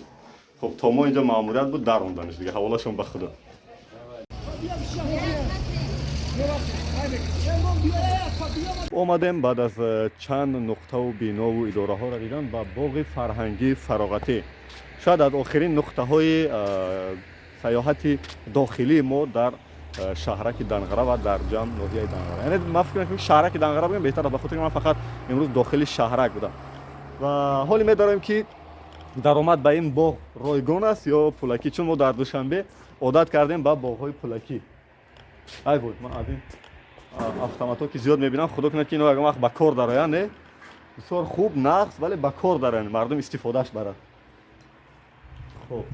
Хуб, то мо инҷо маъмурият буд, даронданиш дига, ҳаволашон ба худо. Омадем баъд аз чанд нуқтаву бинову идораҳоро дидан ба боғи фарҳангии фароғатӣ. Шояд аз охирин нуқтаҳои Саёҳати дохилии мо дар шаҳраки Данғара ва дар ҷамъ ноҳияи Данғара. Яъне ман фикр мекунам, шаҳраки Данғара бигӯям беҳтар аст, ба хотири ман фақат имрӯз дохили шаҳрак будам. Ва ҳоле медорем, ки даромад ба ин боғ ройгон аст ё пулакӣ, чун мо дар Душанбе одат кардем ба боғҳои пулакӣ. Ай вой, ман аз ин автоматҳо ки зиёд мебинам, худо кунад, ки ино ягон вақт ба кор дароянд. Не, бисёр хуб, нағз, вале ба кор дароянд, мардум истифодааш барад. Хоб,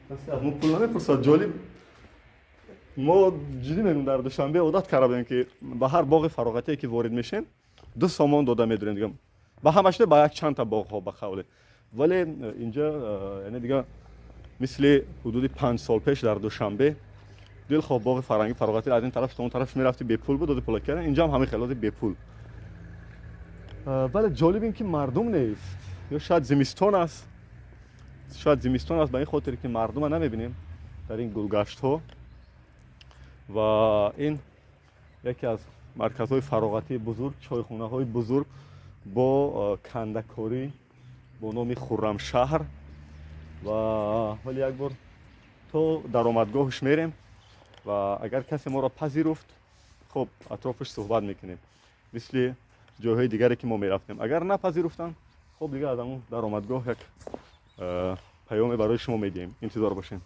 касе аз мо пул намепурсад. Ҷолиб, мо ҷиддӣ мегӯм, дар Душанбе одат карда будем, ки ба ҳар боғи фароғатие ки ворид мешем, 2 сомон дода медурем. Дига ба ҳамаш не, ба як чандта боғҳо, ба қавле. Вале инҷа яъне дига мисли ҳудуди 5 сол пеш дар Душанбе дилхоҳ боғи фарҳангӣ, фароғатӣ аз ин тараф то он тараф мерафти, бепул буд, доди пулакӣ. Инҷа ҳам ҳамин хелоти бепул. Вале ҷолиб ин ки мардум нест, ё шояд зимистон аст, шояд зимистон аст, ба ин хотире ки мардума намебинем дар ин гулгаштҳо. Ва ин яке аз марказҳои фароғатии бузург, чойхонаҳои бузург бо кандакорӣ бо номи Хуррамшаҳр. Ва ҳоли як бор то даромадгоҳаш мерем ва агар касе моро пазируфт, хуб, атрофаш суҳбат мекунем, мисли ҷойҳои дигаре ки мо мерафтем. Агар напазируфтанд, хуб, дигар аз ҳамун даромадгоҳ як паёме барои шумо медиҳем. Интизор бошем.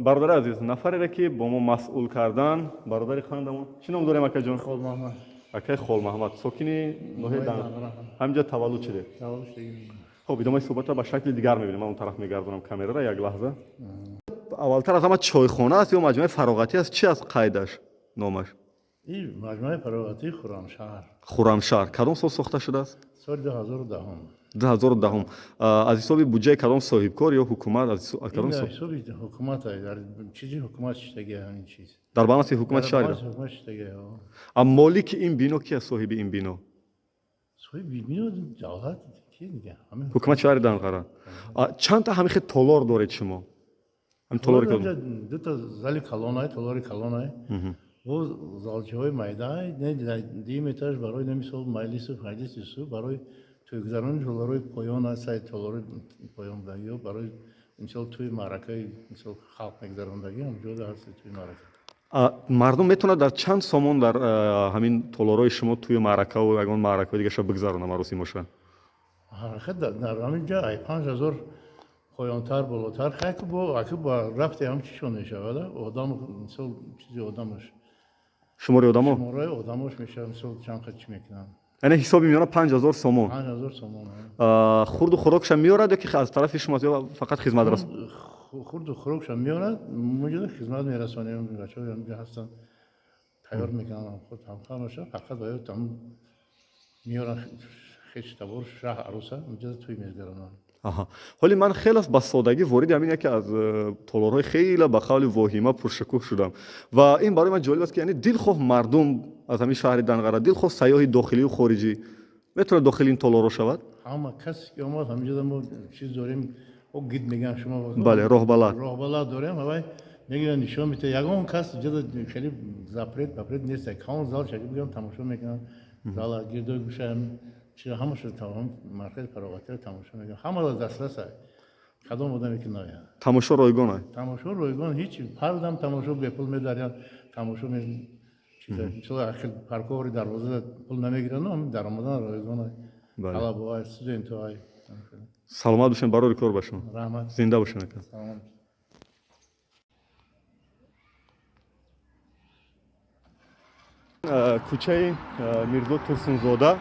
Бародари азиз, нафарере ки бо мо масъул кардан, бародари хандамон, чӣ ном дорем, акаҷон? Холмаҳмад. Акаи Холмаҳмад, сокини ноҳияи Данғара, ҳаминҷа таваллуд шудед? Хоб, идомаи суҳбатро ба шакли дигар мебинем. Ман он тараф мегардонам камераро як лаҳза. Аввалтар аз ҳама, чойхона аст ё маҷмӯаи фароғатӣ аст? Чӣ аст қайдаш, номаш? Ин маҷмӯаи фароғатии Хуррамшаҳр. Хуррамшаҳр кадом сол сохта шудааст? Соли 2010-ум. 2010-ум. Аз ҳисоби буҷаи кадом соҳибкор ё ҳукумат? Аз кадом? Ин ҳисоби ҳукумат, дар чизи ҳукумат шиштаги ҳамин чиз. Дар баланси ҳукумати шаҳр. Ҳукумат шиштаги. А молики ин бино ки аст, соҳиби ин бино? Соҳиби бино давлат, ки дига? Ҳукумати шаҳри Данғара. Чандта ҳамин хел толор доред шумо? Ҳамин толори? Дута зали калонай, толори калонай, бо залчаҳои майдай, дуюм этаж барои намисол маҷлису маҷлисису, барои тӯйгузарони толорҳои поён аст, сай толори поён буда, ё барои мисол тӯи маъракаи, мисол халқ мегузарондагӣ ҳамҷода ҳаст тӯи маърака. Мардум метавонад дар чанд сомон дар ҳамин толорҳои шумо тӯи маъракаву ягон маъракаҳои дигаша бигзарона, маросимоша? Маърака дар ҳамин ҷа ай 5000 поёнтар, болотар, хайку бо аку ба рафти ҳам чишон мешавад, одам, мисол, чизи одамаш. Шумори одамо. Шумораи одамош мешавад, мисол, чанд қад чӣ мекунанд. Яъне ҳисоби миёна 5000 сомон. 5000 сомон. Хурду хӯрокша меорад ё ки аз тарафи шумо ё фақат хизмат рас? Хурду хӯрокша меорад, муҷода хизмат мерасонем, бачаҳо ҳамҷо ҳастанд, тайёр мекунанд худ ҳамаша, фақат ба там меоранд хеч табор, шаҳ, аруса онҷо тӯй мегузаронанд. Аҳа, ҳоли ман хеле ба содагӣ вориди ҳамин яке аз толорҳои хеле ба қавли воҳима пуршукӯҳ шудам ва ин барои ман ҷолиб аст, ки яъне дилхоҳ мардум аз ҳамин шаҳри Данғара, дилхоҳ сайёҳи дохилию хориҷӣ метавонад дохили ин толорҳо шавад? Ҳама касе ки омад, ҳаминҷода мо чиз дорем, о гид мегӯянд шумо. Бале, роҳбалад. Роҳбалад дорем, ҳавай мегиранд, нишон медиҳад. Ягон кас ҷода хеле запрет папрет нест. Каон зал шаки бигӯям, тамошо мекунанд зала, гирдои гӯша ҳамаша, маркази фароғатиро тамошо мекунанд. Ҳамаро дастрас аст, кадом одаме ки нояд. Тамошо ройгон аст? Тамошо ройгон, ҳеч ҳар дам тамошо бепул медарянд, тамошо. Мисол, парковри дарвоза пул намегиранд, даромадан ройгон аст, талабоай, студентоай. Саломат бошем, барори кор ба шумо. Раҳмат. Зинда бошем, ака. Саломат. Кӯчаи Мирзо Турсунзода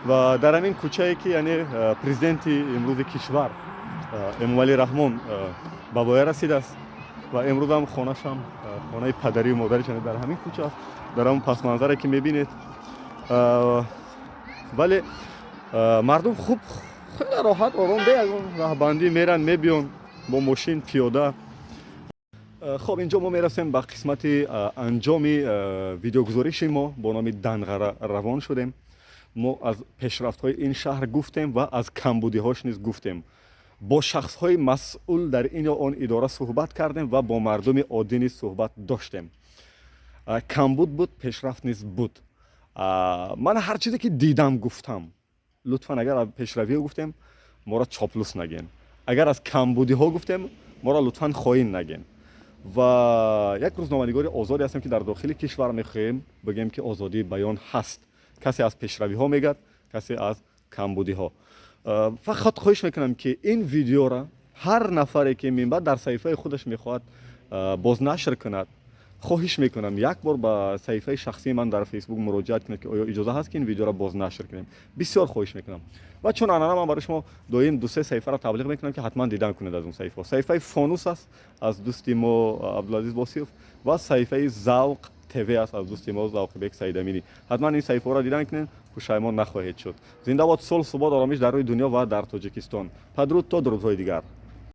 ва дар ҳамин кӯчае ки яъне президенти имрӯзи кишвар Эмомалӣ Раҳмон ба воя расидааст ва имрӯзам хонашам, хонаи падарию модариш дар ҳамин кӯча аст, дар ҳамон пасманзаре ки мебинед. Вале мардум хуб, хеле роҳат, ором, бе ягон раҳбандӣ меранд, мебиён, бо мошин, пиёда. Хоб, инҷо мо мерасем ба қисмати анҷоми видеогузориши мо бо номи Данғара равон шудем. Мо аз пешрафтҳои ин шаҳр гуфтем ва аз камбудиҳош низ гуфтем, бо шахсҳои масъул дар ин ё он идора суҳбат кардем ва бо мардуми оддӣ низ суҳбат доштем. Камбуд буд, пешрафт низ буд. Ман ҳар чизе ки дидам, гуфтам. Лутфан, агар аз пешравиҳо гуфтем, моро чоплус нагем, агар аз камбудиҳо гуфтем, моро лутфан хоин нагем. Ва як рӯзноманигори озоде ҳастем, ки дар дохили кишвар мехоҳем бигӯем, ки озодии баён ҳаст. Касе аз пешравиҳо мегӯяд, касе аз камбудиҳо. Фақат хоҳиш мекунам, ки ин видеора ҳар нафаре ки минбаъд дар саҳифаи худаш мехоҳад бознашр кунад, хоҳиш мекунам, як бор ба саҳифаи шахсии ман дар Фейсбук муроҷиат кунед, ки оё иҷоза ҳаст, ки ин видеоро бознашр кунем. Бисёр хоҳиш мекунам. Ва чун анъана, ман барои шумо доим дусе саҳифаро таблиғ мекунам, ки ҳатман дидан кунед. Аз он саҳифаҳо саҳифаи Фонус аст аз дӯсти мо Абдулазиз Босиев ва саҳифаи Завқ ТВ аст аз дӯсти мо Завқибек Саидаминӣ. Ҳатман ин саҳифаҳоро дидан кунед, пушаймон нахоҳед шуд. Зинда бод сулҳ, субот, оромиш дар рӯи дунё ва дар Тоҷикистон. Падруд то дурудҳои дигар.